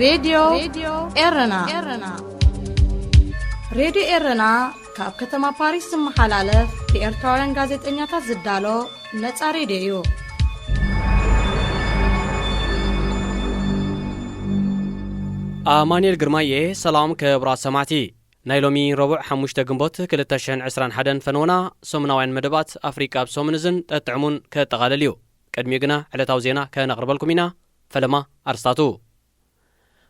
ሬድዮ ኤረና። ሬድዮ ኤረና ካብ ከተማ ፓሪስ ዝመሓላለፍ ብኤርትራውያን ጋዜጠኛታት ዝዳሎ ነጻ ሬድዮ እዩ። ኣማኑኤል ግርማየ። ሰላም ክቡራት ሰማዕቲ። ናይ ሎሚ ረቡዕ ሓሙሽተ ግንቦት ክልተ ሽሕን ዕስራን ሓደን ፈነወና ሰሙናውያን መደባት ኣፍሪቃ ኣብ ሰሙን እዝን ጠጥዕሙን ከጠቓልል እዩ። ቅድሚኡ ግና ዕለታዊ ዜና ከነቕርበልኩም ኢና። ፈለማ ኣርስታቱ።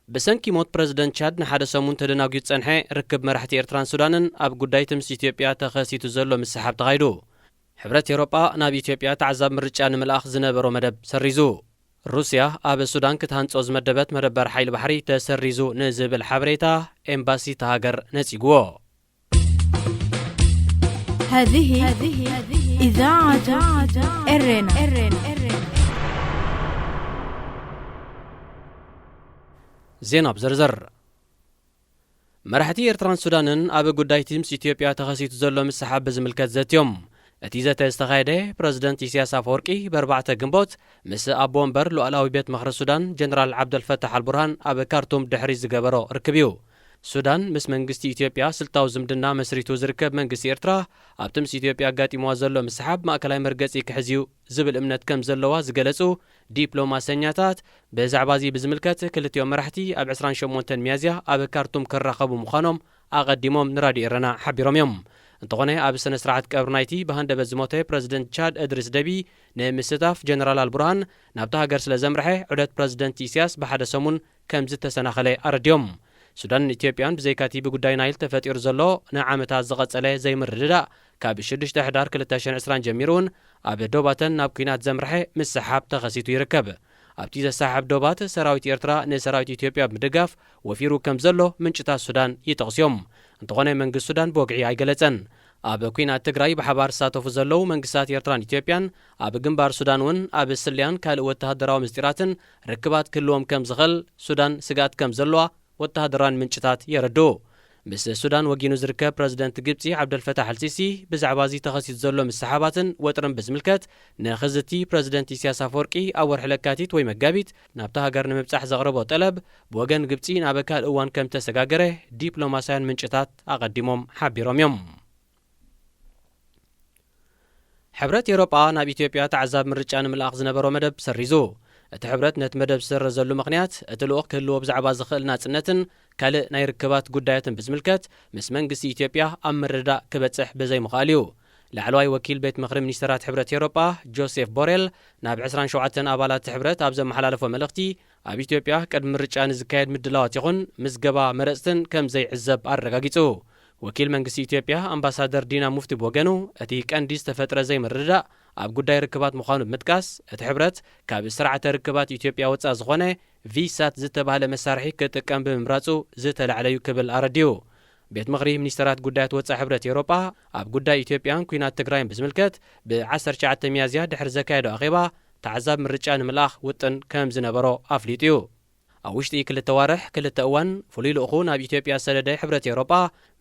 ብሰንኪ ሞት ፕረዚደንት ቻድ ንሓደ ሰሙን ተደናጒዩ ዝጸንሐ ርክብ መራሕቲ ኤርትራን ሱዳንን ኣብ ጉዳይ እቲ ምስ ኢትዮጵያ ተኸሲቱ ዘሎ ምስሓብ ተኻይዱ። ሕብረት ኤውሮጳ ናብ ኢትዮጵያ ተዓዛቢ ምርጫ ንምልኣኽ ዝነበሮ መደብ ሰሪዙ። ሩስያ ኣብ ሱዳን ክትሃንጾ ዝመደበት መደበር ሓይሊ ባሕሪ ተሰሪዙ ንዝብል ሓበሬታ ኤምባሲ እታ ሃገር ነጺግዎ። هذه إذاعة إرنا. ዜና ብዝርዝር። መራሕቲ ኤርትራን ሱዳንን ኣብ ጉዳይ እቲ ምስ ኢትዮጵያ ተኸሲቱ ዘሎ ምስሓብ ብዝምልከት ዘትዮም። እቲ ዘተ ዝተኻየደ ፕረዚደንት ኢሳያስ ኣፈወርቂ ብኣርባዕተ ግንቦት ምስ ኣቦ ወንበር ሉዓላዊ ቤት ምኽሪ ሱዳን ጀነራል ዓብደልፈታሕ ኣልቡርሃን ኣብ ካርቱም ድሕሪ ዝገበሮ ርክብ እዩ። ሱዳን ምስ መንግስቲ ኢትዮጵያ ስልታዊ ዝምድና መስሪቱ ዝርከብ መንግስቲ ኤርትራ ኣብቲ ምስ ኢትዮጵያ ኣጋጢምዋ ዘሎ ምስሓብ ማእከላይ መርገጺ ክሕዝ እዩ ዝብል እምነት ከም ዘለዋ ዝገለጹ ዲፕሎማሰኛታት፣ ብዛዕባ እዚ ብዝምልከት ክልቲኦም መራሕቲ ኣብ ዕስራን ሸሞንተን ሚያዝያ ኣብ ካርቱም ክራኸቡ ምዃኖም ኣቐዲሞም ንራድዮ ኤረና ሓቢሮም እዮም። እንተኾነ ኣብ ስነ ስርዓት ቀብሪ ናይቲ ብሃንደበት ዝሞተ ፕረዚደንት ቻድ እድሪስ ደቢ ንምስታፍ ጀነራል ኣልቡርሃን ናብታ ሃገር ስለ ዘምርሐ ዑደት ፕረዚደንት ኢሳያስ ብሓደ ሰሙን ከም ዝተሰናኸለ ኣረድዮም። ሱዳንን ኢትዮጵያን ብዘይካቲ ብጉዳይ ናይል ተፈጢሩ ዘሎ ንዓመታት ዝቐጸለ ዘይምርድዳእ ካብ ሽዱሽተ ሕዳር ክልተ ሽሕን ዕስራን ጀሚሩ እውን ኣብ ዶባተን ናብ ኲናት ዘምርሐ ምስሓብ ተኸሲቱ ይርከብ። ኣብቲ ዘሰሓብ ዶባት ሰራዊት ኤርትራ ንሰራዊት ኢትዮጵያ ብምድጋፍ ወፊሩ ከም ዘሎ ምንጭታት ሱዳን ይጠቕስዮም። እንተኾነ መንግስቲ ሱዳን ብወግዒ ኣይገለጸን። ኣብ ኲናት ትግራይ ብሓባር ዝሳተፉ ዘለዉ መንግስታት ኤርትራን ኢትዮጵያን ኣብ ግንባር ሱዳን እውን ኣብ ስለያን ካልእ ወተሃደራዊ ምስጢራትን ርክባት ክህልዎም ከም ዝኽእል ሱዳን ስግኣት ከም ዘለዋ ወተሃደራውያን ምንጭታት የረድኡ። ምስ ሱዳን ወጊኑ ዝርከብ ፕረዚደንት ግብጺ ዓብደልፈታሕ ኣልሲሲ ብዛዕባ እዚ ተኸሲቱ ዘሎ ምስሓባትን ወጥርን ብዝምልከት ንኽዝቲ ፕረዚደንት ኢሳያስ ኣፈወርቂ ኣብ ወርሒ ለካቲት ወይ መጋቢት ናብታ ሃገር ንምብጻሕ ዘቕረቦ ጠለብ ብወገን ግብጺ ናብ ካልእ እዋን ከም ተሰጋገረ ዲፕሎማስያን ምንጭታት ኣቐዲሞም ሓቢሮም እዮም። ሕብረት ኤውሮጳ ናብ ኢትዮጵያ ተዓዛቢ ምርጫ ንምልኣኽ ዝነበሮ መደብ ሰሪዙ። እቲ ሕብረት ነቲ መደብ ዝሰረዘሉ ምኽንያት እቲ ልኡኽ ክህልዎ ብዛዕባ ዝኽእል ናጽነትን ካልእ ናይ ርክባት ጉዳያትን ብዝምልከት ምስ መንግስቲ ኢትዮጵያ ኣብ ምርድዳእ ክበጽሕ ብዘይምኽኣሉ እዩ። ላዕለዋይ ወኪል ቤት ምኽሪ ሚኒስተራት ሕብረት ኤውሮጳ ጆሴፍ ቦሬል ናብ ዕስራን ሸውዓተን ኣባላት ሕብረት ኣብ ዘመሓላለፎ መልእኽቲ፣ ኣብ ኢትዮጵያ ቅድሚ ምርጫ ንዝካየድ ምድላዋት ይኹን ምዝገባ መረጽትን ከም ዘይዕዘብ ኣረጋጊጹ። ወኪል መንግስቲ ኢትዮጵያ ኣምባሳደር ዲና ሙፍቲ ብወገኑ፣ እቲ ቀንዲ ዝተፈጥረ ዘይምርድዳእ ኣብ ጉዳይ ርክባት ምዃኑ ብምጥቃስ፣ እቲ ሕብረት ካብ ስርዓተ ርክባት ኢትዮጵያ ወጻኢ ዝኾነ ቪሳት ዝተባህለ መሳርሒ ክጥቀም ብምምራጹ ዝተላዕለ እዩ ክብል ኣረዲኡ። ቤት ምኽሪ ሚኒስተራት ጉዳያት ወጻኢ ሕብረት ኤውሮጳ ኣብ ጉዳይ ኢትዮጵያን ኲናት ትግራይን ብዝምልከት ብ ዓሰርተ ትሽዓተ ሚያዝያ ድሕሪ ዘካየዶ ኣኼባ ተዓዛቢ ምርጫ ንምልኣኽ ውጥን ከም ዝነበሮ ኣፍሊጡ እዩ። ኣብ ውሽጢ ክልተ ዋርሕ ክልተ እዋን ፍሉይ ልኡኹ ናብ ኢትዮጵያ ዝሰደደ ሕብረት ኤውሮጳ፣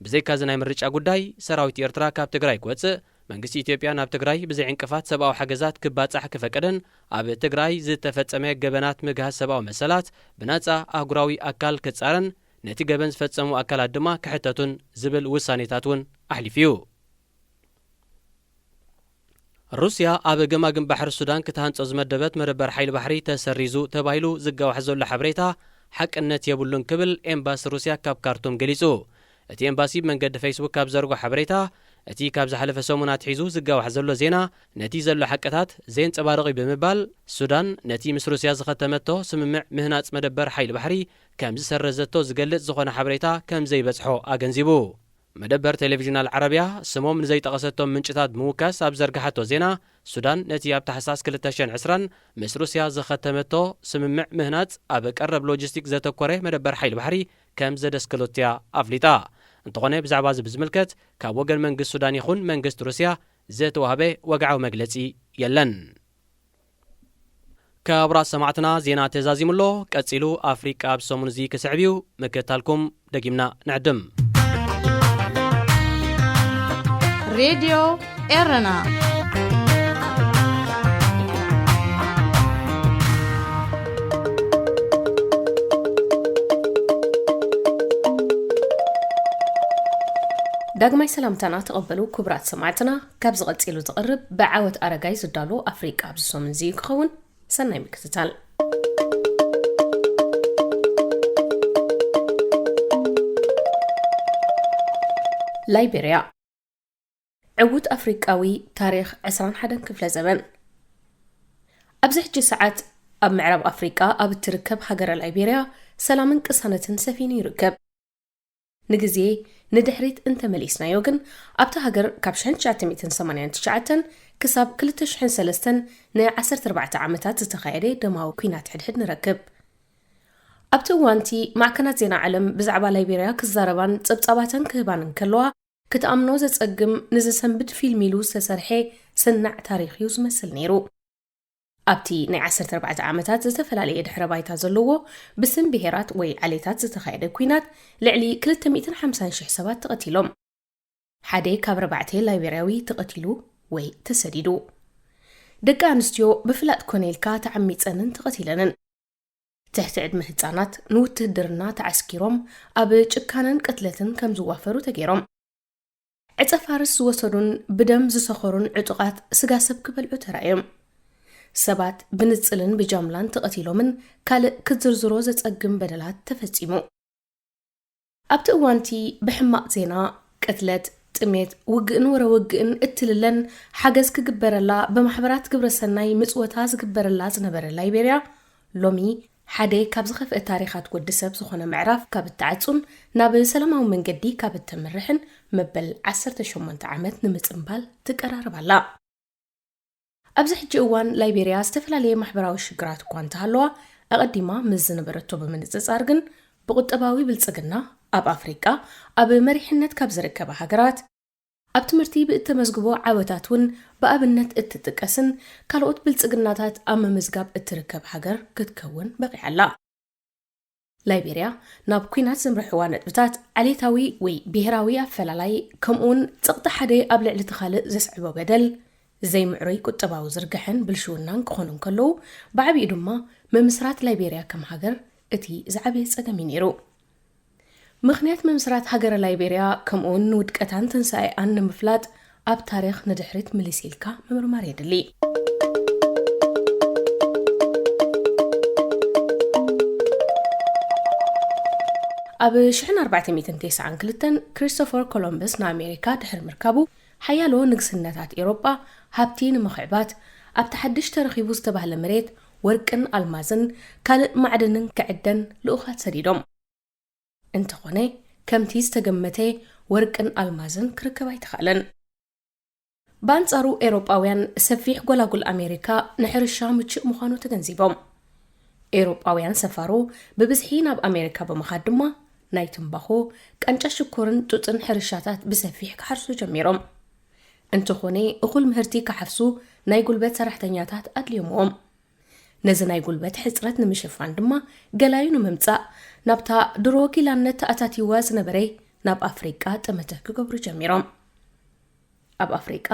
ብዘይካ እዚ ናይ ምርጫ ጉዳይ፣ ሰራዊት ኤርትራ ካብ ትግራይ ክወጽእ፣ መንግስቲ ኢትዮጵያ ናብ ትግራይ ብዘይ ዕንቅፋት ሰብኣዊ ሓገዛት ክባጻሕ ክፈቅድን ኣብ ትግራይ ዝተፈጸመ ገበናት ምግሃስ ሰብኣዊ መሰላት ብናጻ ኣህጉራዊ ኣካል ክጻረን ነቲ ገበን ዝፈጸሙ ኣካላት ድማ ክሕተቱን ዝብል ውሳኔታት እውን ኣሕሊፉ እዩ። ሩስያ ኣብ ገማግም ባሕሪ ሱዳን ክትሃንጾ ዝመደበት መደበር ሓይሊ ባሕሪ ተሰሪዙ ተባሂሉ ዝጋዋሕ ዘሎ ሓበሬታ ሓቅነት የብሉን ክብል ኤምባሲ ሩስያ ካብ ካርቱም ገሊጹ። እቲ ኤምባሲ ብመንገዲ ፌስቡክ ካብ ዘርጎ ሓበሬታ፣ እቲ ካብ ዝሓለፈ ሰሙን ኣትሒዙ ዝጋዋሕ ዘሎ ዜና ነቲ ዘሎ ሓቅታት ዘየንጸባርቕ እዩ ብምባል፣ ሱዳን ነቲ ምስ ሩስያ ዝኸተመቶ ስምምዕ ምህናጽ መደበር ሓይሊ ባሕሪ ከም ዝሰረዘቶ ዝገልጽ ዝኾነ ሓበሬታ ከም ዘይበጽሖ ኣገንዚቡ። መደበር ቴሌቪዥን ኣልዓረብያ ስሞም ንዘይጠቐሰቶም ምንጭታት ብምውካስ ኣብ ዘርግሓቶ ዜና፣ ሱዳን ነቲ ኣብ ታሕሳስ ክልተ ሽሕን ዕስራን ምስ ሩስያ ዝኸተመቶ ስምምዕ ምህናጽ ኣብ ቀረብ ሎጂስቲክ ዘተኮረ መደበር ሓይሊ ባሕሪ ከም ዘደስከሎትያ ኣፍሊጣ። እንተኾነ ብዛዕባ እዚ ብዝምልከት ካብ ወገን መንግስቲ ሱዳን ይኹን መንግስቲ ሩስያ ዝተዋህበ ወግዓዊ መግለጺ የለን። ክቡራት ሰማዕትና፣ ዜና ተዛዚሙ ኣሎ። ቀጺሉ ኣፍሪቃ ኣብ ሰሙን እዚ ክስዕብ እዩ። ምክትታልኩም ደጊምና ንዕድም። ሬድዮ ኤረና። ዳግማይ ሰላምታና ተቐበሉ ክቡራት ሰማዕትና። ካብ ዝቐጺሉ ዝቐርብ ብዓወት ኣረጋይ ዝዳሎ ኣፍሪቃ ኣብዚ ሰሙን እዚ ክኸውን። ሰናይ ምክትታል። ላይቤርያ። ዕዉት ኣፍሪቃዊ ታሪኽ ዕስራን ሓደን ክፍለ ዘበን። ኣብዚ ሕጂ ሰዓት ኣብ ምዕራብ ኣፍሪቃ ኣብ እትርከብ ሃገረ ላይቤርያ ሰላምን ቅሳነትን ሰፊኑ ይርከብ። ንግዜ ንድሕሪት እንተመሊስናዮ ግን፣ ኣብታ ሃገር ካብ ሽሕን ትሽዓተ ሚእትን ሰማንያን ትሽዓተን ክሳብ ክልተ ሽሕን ሰለስተን ን ዓሰርተ ኣርባዕተ ዓመታት ዝተኻየደ ደማዊ ኲናት ሕድሕድ ንረክብ። ኣብቲ እዋን'ቲ ማዕከናት ዜና ዓለም ብዛዕባ ላይቤርያ ክዛረባን ጸብጻባተን ክህባን እንከለዋ፣ ክትኣምኖ ዘጸግም ንዝሰንብድ ፊልም ኢሉ ዝተሰርሐ ስናዕ ታሪኽ እዩ ዝመስል ነይሩ። ኣብቲ ናይ ዓሰርተ ኣርባዕተ ዓመታት ዝተፈላለየ ድሕረ ባይታ ዘለዎ ብስም ብሄራት ወይ ዓሌታት ዝተኻየደ ኲናት ልዕሊ ክልተ ሚእትን ሓምሳን ሽሕ ሰባት ተቐቲሎም። ሓደ ካብ ኣርባዕተ ላይቤርያዊ ተቐቲሉ ወይ ተሰዲዱ። ደቂ ኣንስትዮ ብፍላጥ ኮነ ኢልካ ተዓሚጸንን ተቐቲለንን። ትሕቲ ዕድመ ህጻናት ንውትህድርና ተዓስኪሮም ኣብ ጭካነን ቅትለትን ከም ዝዋፈሩ ተገይሮም። ዕጸ ፋርስ ዝወሰዱን ብደም ዝሰኸሩን ዕጡቓት ስጋ ሰብ ክበልዑ ተራእዮም። ሰባት ብንጽልን ብጃምላን ተቐቲሎምን ካልእ ክትዝርዝሮ ዘጸግም በደላት ተፈጺሙ። ኣብቲ እዋንቲ ብሕማቕ ዜና፣ ቅትለት፣ ጥሜት፣ ውግእን ወረ ውግእን እትልለን ሓገዝ ክግበረላ ብማሕበራት ግብረሰናይ ምጽወታ ዝግበረላ ዝነበረ ላይቤርያ፣ ሎሚ ሓደ ካብ ዝኸፍአ ታሪኻት ወዲ ሰብ ዝኾነ ምዕራፍ ካብ እትዓጹን ናብ ሰላማዊ መንገዲ ካብ እተምርሕን መበል ዓሰርተ ሸሞንተ ዓመት ንምጽንባል ትቀራረብ ኣላ። ኣብዚ ሕጂ እዋን ላይቤርያ ዝተፈላለየ ማሕበራዊ ሽግራት እኳ እንተሃለዋ፣ ኣቐዲማ ምስ ዝነበረቶ ብምንጽጻር ግን ብቁጠባዊ ብልጽግና ኣብ ኣፍሪቃ ኣብ መሪሕነት ካብ ዝርከባ ሃገራት፣ ኣብ ትምህርቲ ብእተመዝግቦ ዓወታት እውን ብኣብነት እትጥቀስን ካልኦት ብልጽግናታት ኣብ ምምዝጋብ እትርከብ ሃገር ክትከውን በቒዓ ኣላ። ላይቤርያ ናብ ኲናት ዘምርሕዋ ነጥብታት ዓሌታዊ ወይ ብሄራዊ ኣፈላላይ፣ ከምኡውን ጸቕጢ ሓደ ኣብ ልዕሊ እቲ ካልእ ዘስዕቦ በደል፣ ዘይምዕሩይ ቁጠባዊ ዝርግሐን ብልሽውናን ክኾኑ እንከለዉ፣ ብዓቢኡ ድማ ምምስራት ላይቤርያ ከም ሃገር እቲ ዝዓበየ ጸገም እዩ ነይሩ። ምኽንያት ምምስራት ሃገረ ላይቤርያ ከምኡውን ንውድቀታን ትንሳኤኣን ንምፍላጥ ኣብ ታሪኽ ንድሕሪት ምልስ ኢልካ ምምርማር የድሊ። ኣብ ሽሕን ኣርባዕተ ሚእትን ተስዓን ክልተን ክሪስቶፈር ኮሎምበስ ንኣሜሪካ ድሕሪ ምርካቡ፣ ሓያሎ ንግስነታት ኤውሮጳ ሃብቲ ንምኽዕባት ኣብቲ ሓድሽ ተረኺቡ ዝተባህለ መሬት ወርቅን ኣልማዝን ካልእ ማዕድንን ክዕደን ልኡኻት ሰዲዶም። እንተኾነ፣ ከምቲ ዝተገመተ ወርቅን ኣልማዝን ክርከብ ኣይተኻእለን። ብኣንጻሩ፣ ኤውሮጳውያን ሰፊሕ ጎላጉል ኣሜሪካ ንሕርሻ ምቹእ ምዃኑ ተገንዚቦም። ኤውሮጳውያን ሰፋሮ ብብዝሒ ናብ ኣሜሪካ ብምኻድ ድማ፣ ናይ ትምባኾ፣ ቃንጫ ሽኮርን ጡጥን ሕርሻታት ብሰፊሕ ክሓርሱ ጀሚሮም። እንተኾነ፣ እኹል ምህርቲ ክሓፍሱ ናይ ጉልበት ሰራሕተኛታት ኣድልዮምዎም። ነዚ ናይ ጉልበት ሕጽረት ንምሽፋን ድማ፣ ገላዩ ንምምጻእ ናብታ ድሮ ጊላነት ተኣታትይዋ ዝነበረ ናብ ኣፍሪቃ ጠመተ ክገብሩ ጀሚሮም። ኣብ ኣፍሪቃ፣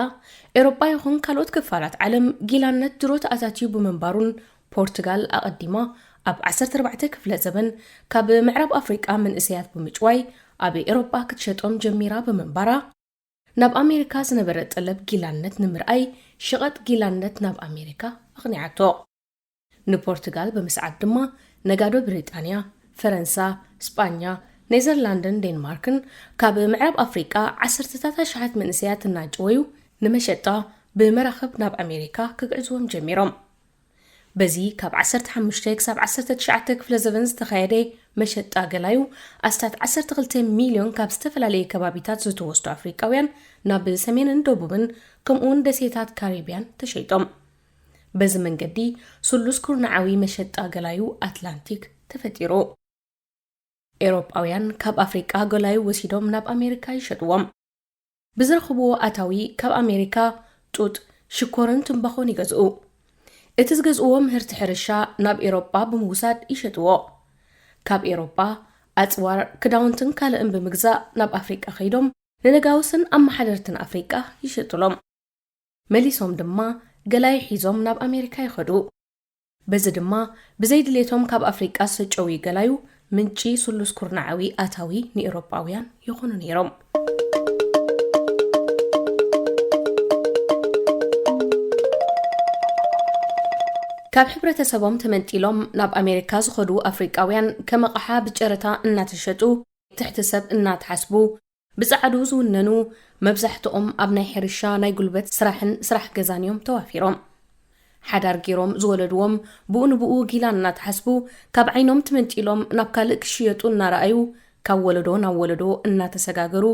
ኤውሮጳ ይኹን ካልኦት ክፋላት ዓለም ጊላነት ድሮ ተኣታትዩ ብምንባሩን፣ ፖርቱጋል ኣቐዲማ ኣብ ዓሰርተ ኣርባዕተ ክፍለ ዘበን ካብ ምዕራብ ኣፍሪቃ መንእሰያት ብምጭዋይ ኣብ ኤውሮጳ ክትሸጦም ጀሚራ ብምንባራ፣ ናብ ኣሜሪካ ዝነበረ ጠለብ ጊላነት ንምርኣይ ሸቐጥ ጊላነት ናብ ኣሜሪካ ኣቕኒዓቶ። ንፖርቱጋል ብምስዓብ ድማ ነጋዶ ብሪጣንያ፣ ፈረንሳ፣ ስጳኛ፣ ኔዘርላንድን ዴንማርክን ካብ ምዕራብ ኣፍሪቃ ዓሰርተታት ኣሽሓት መንእሰያት እናጨወዩ ንመሸጣ ብመራኽብ ናብ ኣሜሪካ ክግዕዝዎም ጀሚሮም። በዚ ካብ ዓሰርተ ሓሙሽተ ክሳብ ዓሰርተ ትሽዓተ ክፍለ ዘበን ዝተኻየደ መሸጣ ገላዩ፣ ኣስታት ዓሰርተ ክልተ ሚልዮን ካብ ዝተፈላለየ ከባቢታት ዝተወስዱ ኣፍሪቃውያን ናብ ሰሜንን ደቡብን ከምኡውን ደሴታት ካሪብያን ተሸይጦም። በዚ መንገዲ ስሉስ ኩርናዓዊ መሸጣ ገላዩ ኣትላንቲክ ተፈጢሩ። ኤውሮጳውያን ካብ ኣፍሪቃ ገላዩ ወሲዶም ናብ ኣሜሪካ ይሸጥዎም። ብዝረኽብዎ ኣታዊ ካብ ኣሜሪካ ጡጥ፣ ሽኮርን ትምባኾን ይገዝኡ። እቲ ዝገዝእዎ ምህርቲ ሕርሻ ናብ ኤውሮጳ ብምውሳድ ይሸጥዎ። ካብ ኤውሮጳ ኣጽዋር፣ ክዳውንትን ካልእን ብምግዛእ ናብ ኣፍሪቃ ከይዶም ንነጋውስን ኣመሓደርትን ኣፍሪቃ ይሸጡሎም። መሊሶም ድማ ገላይ ሒዞም ናብ ኣሜሪካ ይኸዱ። በዚ ድማ ብዘይ ድሌቶም ካብ ኣፍሪቃ ዝተጨውዩ ገላዩ ምንጪ ስሉስ ኩርናዓዊ ኣታዊ ንኤውሮጳውያን ይኾኑ ነይሮም። ካብ ሕብረተሰቦም ተመንጢሎም ናብ ኣሜሪካ ዝኸዱ ኣፍሪቃውያን ከም ኣቕሓ ብጨረታ እናተሸጡ፣ ትሕቲ ሰብ እናተሓስቡ፣ ብጻዕዱ ዝውነኑ፣ መብዛሕትኦም ኣብ ናይ ሕርሻ፣ ናይ ጉልበት ስራሕን ስራሕ ገዛን እዮም ተዋፊሮም። ሓዳር ጌሮም ዝወለድዎም ብኡ ንብኡ ጊላ እናተሓስቡ፣ ካብ ዓይኖም ተመንጢሎም ናብ ካልእ ክሽየጡ እናረኣዩ፣ ካብ ወለዶ ናብ ወለዶ እናተሰጋገሩ፣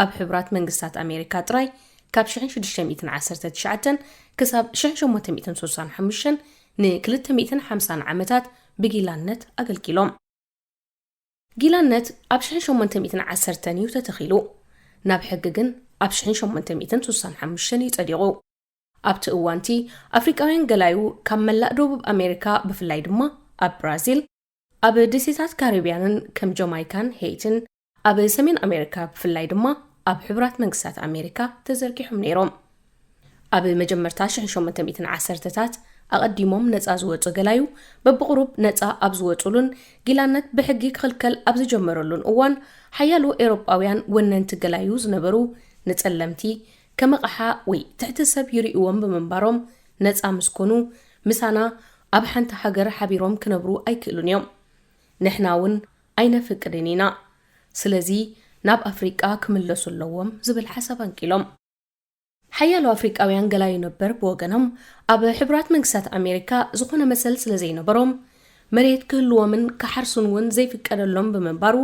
ኣብ ሕቡራት መንግስታት ኣሜሪካ ጥራይ ካብ ሽሕን ሽዱሽተ ሚእትን ዓሰርተ ትሽዓተን ክሳብ ሽሕን ሸሞንተ ሚእትን ስሳን ሓሙሽተን ንክልተ ሚእትን ሓምሳን ዓመታት ብጊላነት ኣገልጊሎም። ጊላነት ኣብ ሽሕን ሸሞንተ ሚእትን ዓሰርተን እዩ ተተኺሉ። ናብ ሕጊ ግን ኣብ ሽሕን ሸሞንተ ሚእትን ስሳን ሓሙሽተን እዩ ጸዲቑ። ኣብቲ እዋንቲ ኣፍሪቃውያን ገላዩ ካብ መላእ ደቡብ ኣሜሪካ፣ ብፍላይ ድማ ኣብ ብራዚል፣ ኣብ ደሴታት ካሪብያንን ከም ጀማይካን ሄይትን፣ ኣብ ሰሜን ኣሜሪካ ብፍላይ ድማ ኣብ ሕቡራት መንግስታት ኣሜሪካ ተዘርጊሖም ነይሮም። ኣብ መጀመርታ ሽሕን ሸሞንተ ሚእትን ዓሰርተታት ኣቐዲሞም ነጻ ዝወጹ ገላዩ በብቕሩብ ነጻ ኣብ ዝወጹሉን ጊላነት ብሕጊ ክኽልከል ኣብ ዝጀመረሉን እዋን፣ ሓያሎ ኤውሮጳውያን ወነንቲ ገላዩ ዝነበሩ ንጸለምቲ ከም ኣቕሓ ወይ ትሕቲ ሰብ ይርእይዎም ብምንባሮም፣ ነጻ ምስ ኮኑ፣ ምሳና ኣብ ሓንቲ ሃገር ሓቢሮም ክነብሩ ኣይክእሉን እዮም። ንሕና እውን ኣይነፍቅድን ኢና። ስለዚ ናብ ኣፍሪቃ ክምለሱ ኣለዎም ዝብል ሓሳብ ኣንቂሎም። ሓያሎ ኣፍሪቃውያን ገላዩ ነበር ብወገኖም፣ ኣብ ሕቡራት መንግስታት ኣሜሪካ ዝኾነ መሰል ስለ ዘይነበሮም፣ መሬት ክህልዎምን ክሓርሱን እውን ዘይፍቀደሎም ብምንባሩ፣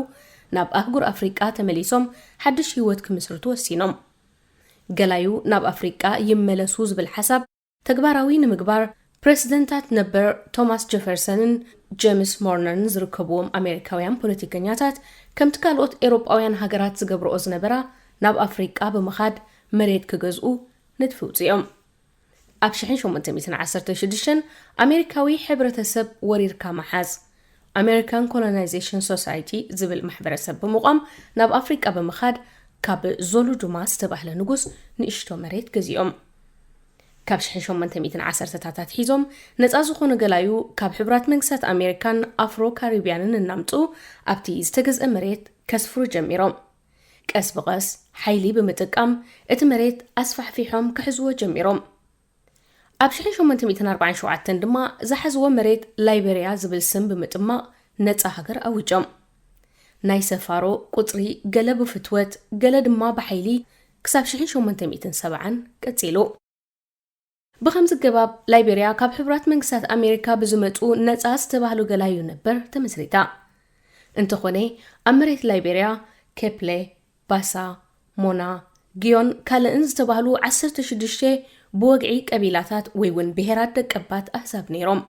ናብ ኣህጉር ኣፍሪቃ ተመሊሶም ሓድሽ ህይወት ክምስርቱ ወሲኖም። ገላዩ ናብ ኣፍሪቃ ይመለሱ ዝብል ሓሳብ ተግባራዊ ንምግባር፣ ፕረሲደንታት ነበር ቶማስ ጀፈርሰንን ጀምስ ሞርነርን ዝርከብዎም ኣሜሪካውያን ፖለቲከኛታት፣ ከምቲ ካልኦት ኤውሮጳውያን ሃገራት ዝገብርኦ ዝነበራ፣ ናብ ኣፍሪቃ ብምኻድ መሬት ክገዝኡ ንድፊ ውጽኦም። ኣብ ሽሕን ሸሞንተ ሚእትን ዓሰርተ ሽዱሽተን ኣሜሪካዊ ሕብረተሰብ ወሪርካ ምሓዝ፣ ኣሜሪካን ኮሎናይዜሽን ሶሳይቲ ዝብል ማሕበረሰብ ብምቋም፣ ናብ ኣፍሪቃ ብምኻድ፣ ካብ ዞሉዱማ ዝተባህለ ንጉስ ንእሽቶ መሬት ገዚኦም። ካብ ሽሕን ሸሞንተ ሚእትን ዓሰርተታት ኣትሒዞም ነጻ ዝኾኑ ገላዩ፣ ካብ ሕቡራት መንግስታት ኣሜሪካን ኣፍሮ ካሪብያንን እናምጽኡ ኣብቲ ዝተገዝአ መሬት ከስፍሩ ጀሚሮም። ቀስ ብቐስ ሓይሊ ብምጥቃም እቲ መሬት ኣስፋሕፊሖም ክሕዝዎ ጀሚሮም። ኣብ ሽሕን ሸሞንተ ሚእትን ኣርባዓን ሸውዓተን ድማ ዝሓዝዎ መሬት ላይቤርያ ዝብል ስም ብምጥማቕ ነጻ ሃገር ኣዊጆም። ናይ ሰፋሮ ቁጽሪ ገለ ብፍትወት፣ ገለ ድማ ብሓይሊ ክሳብ ሽሕን ሸሞንተ ሚእትን ሰብዓን ቀጺሉ። ብኸምዚ ገባብ ላይቤርያ ካብ ሕቡራት መንግስታት ኣሜሪካ ብዝመጹ ነጻ ዝተባህሉ ገላዩ ነበር ተመስሪታ። እንተኾነ ኣብ መሬት ላይቤርያ ኬፕሌ፣ ባሳ፣ ሞና፣ ጊዮን ካልእን ዝተባህሉ ዓሰርተ ሽዱሽተ ብወግዒ ቀቢላታት ወይ እውን ብሄራት ደቀባት ኣህዛብ ነይሮም።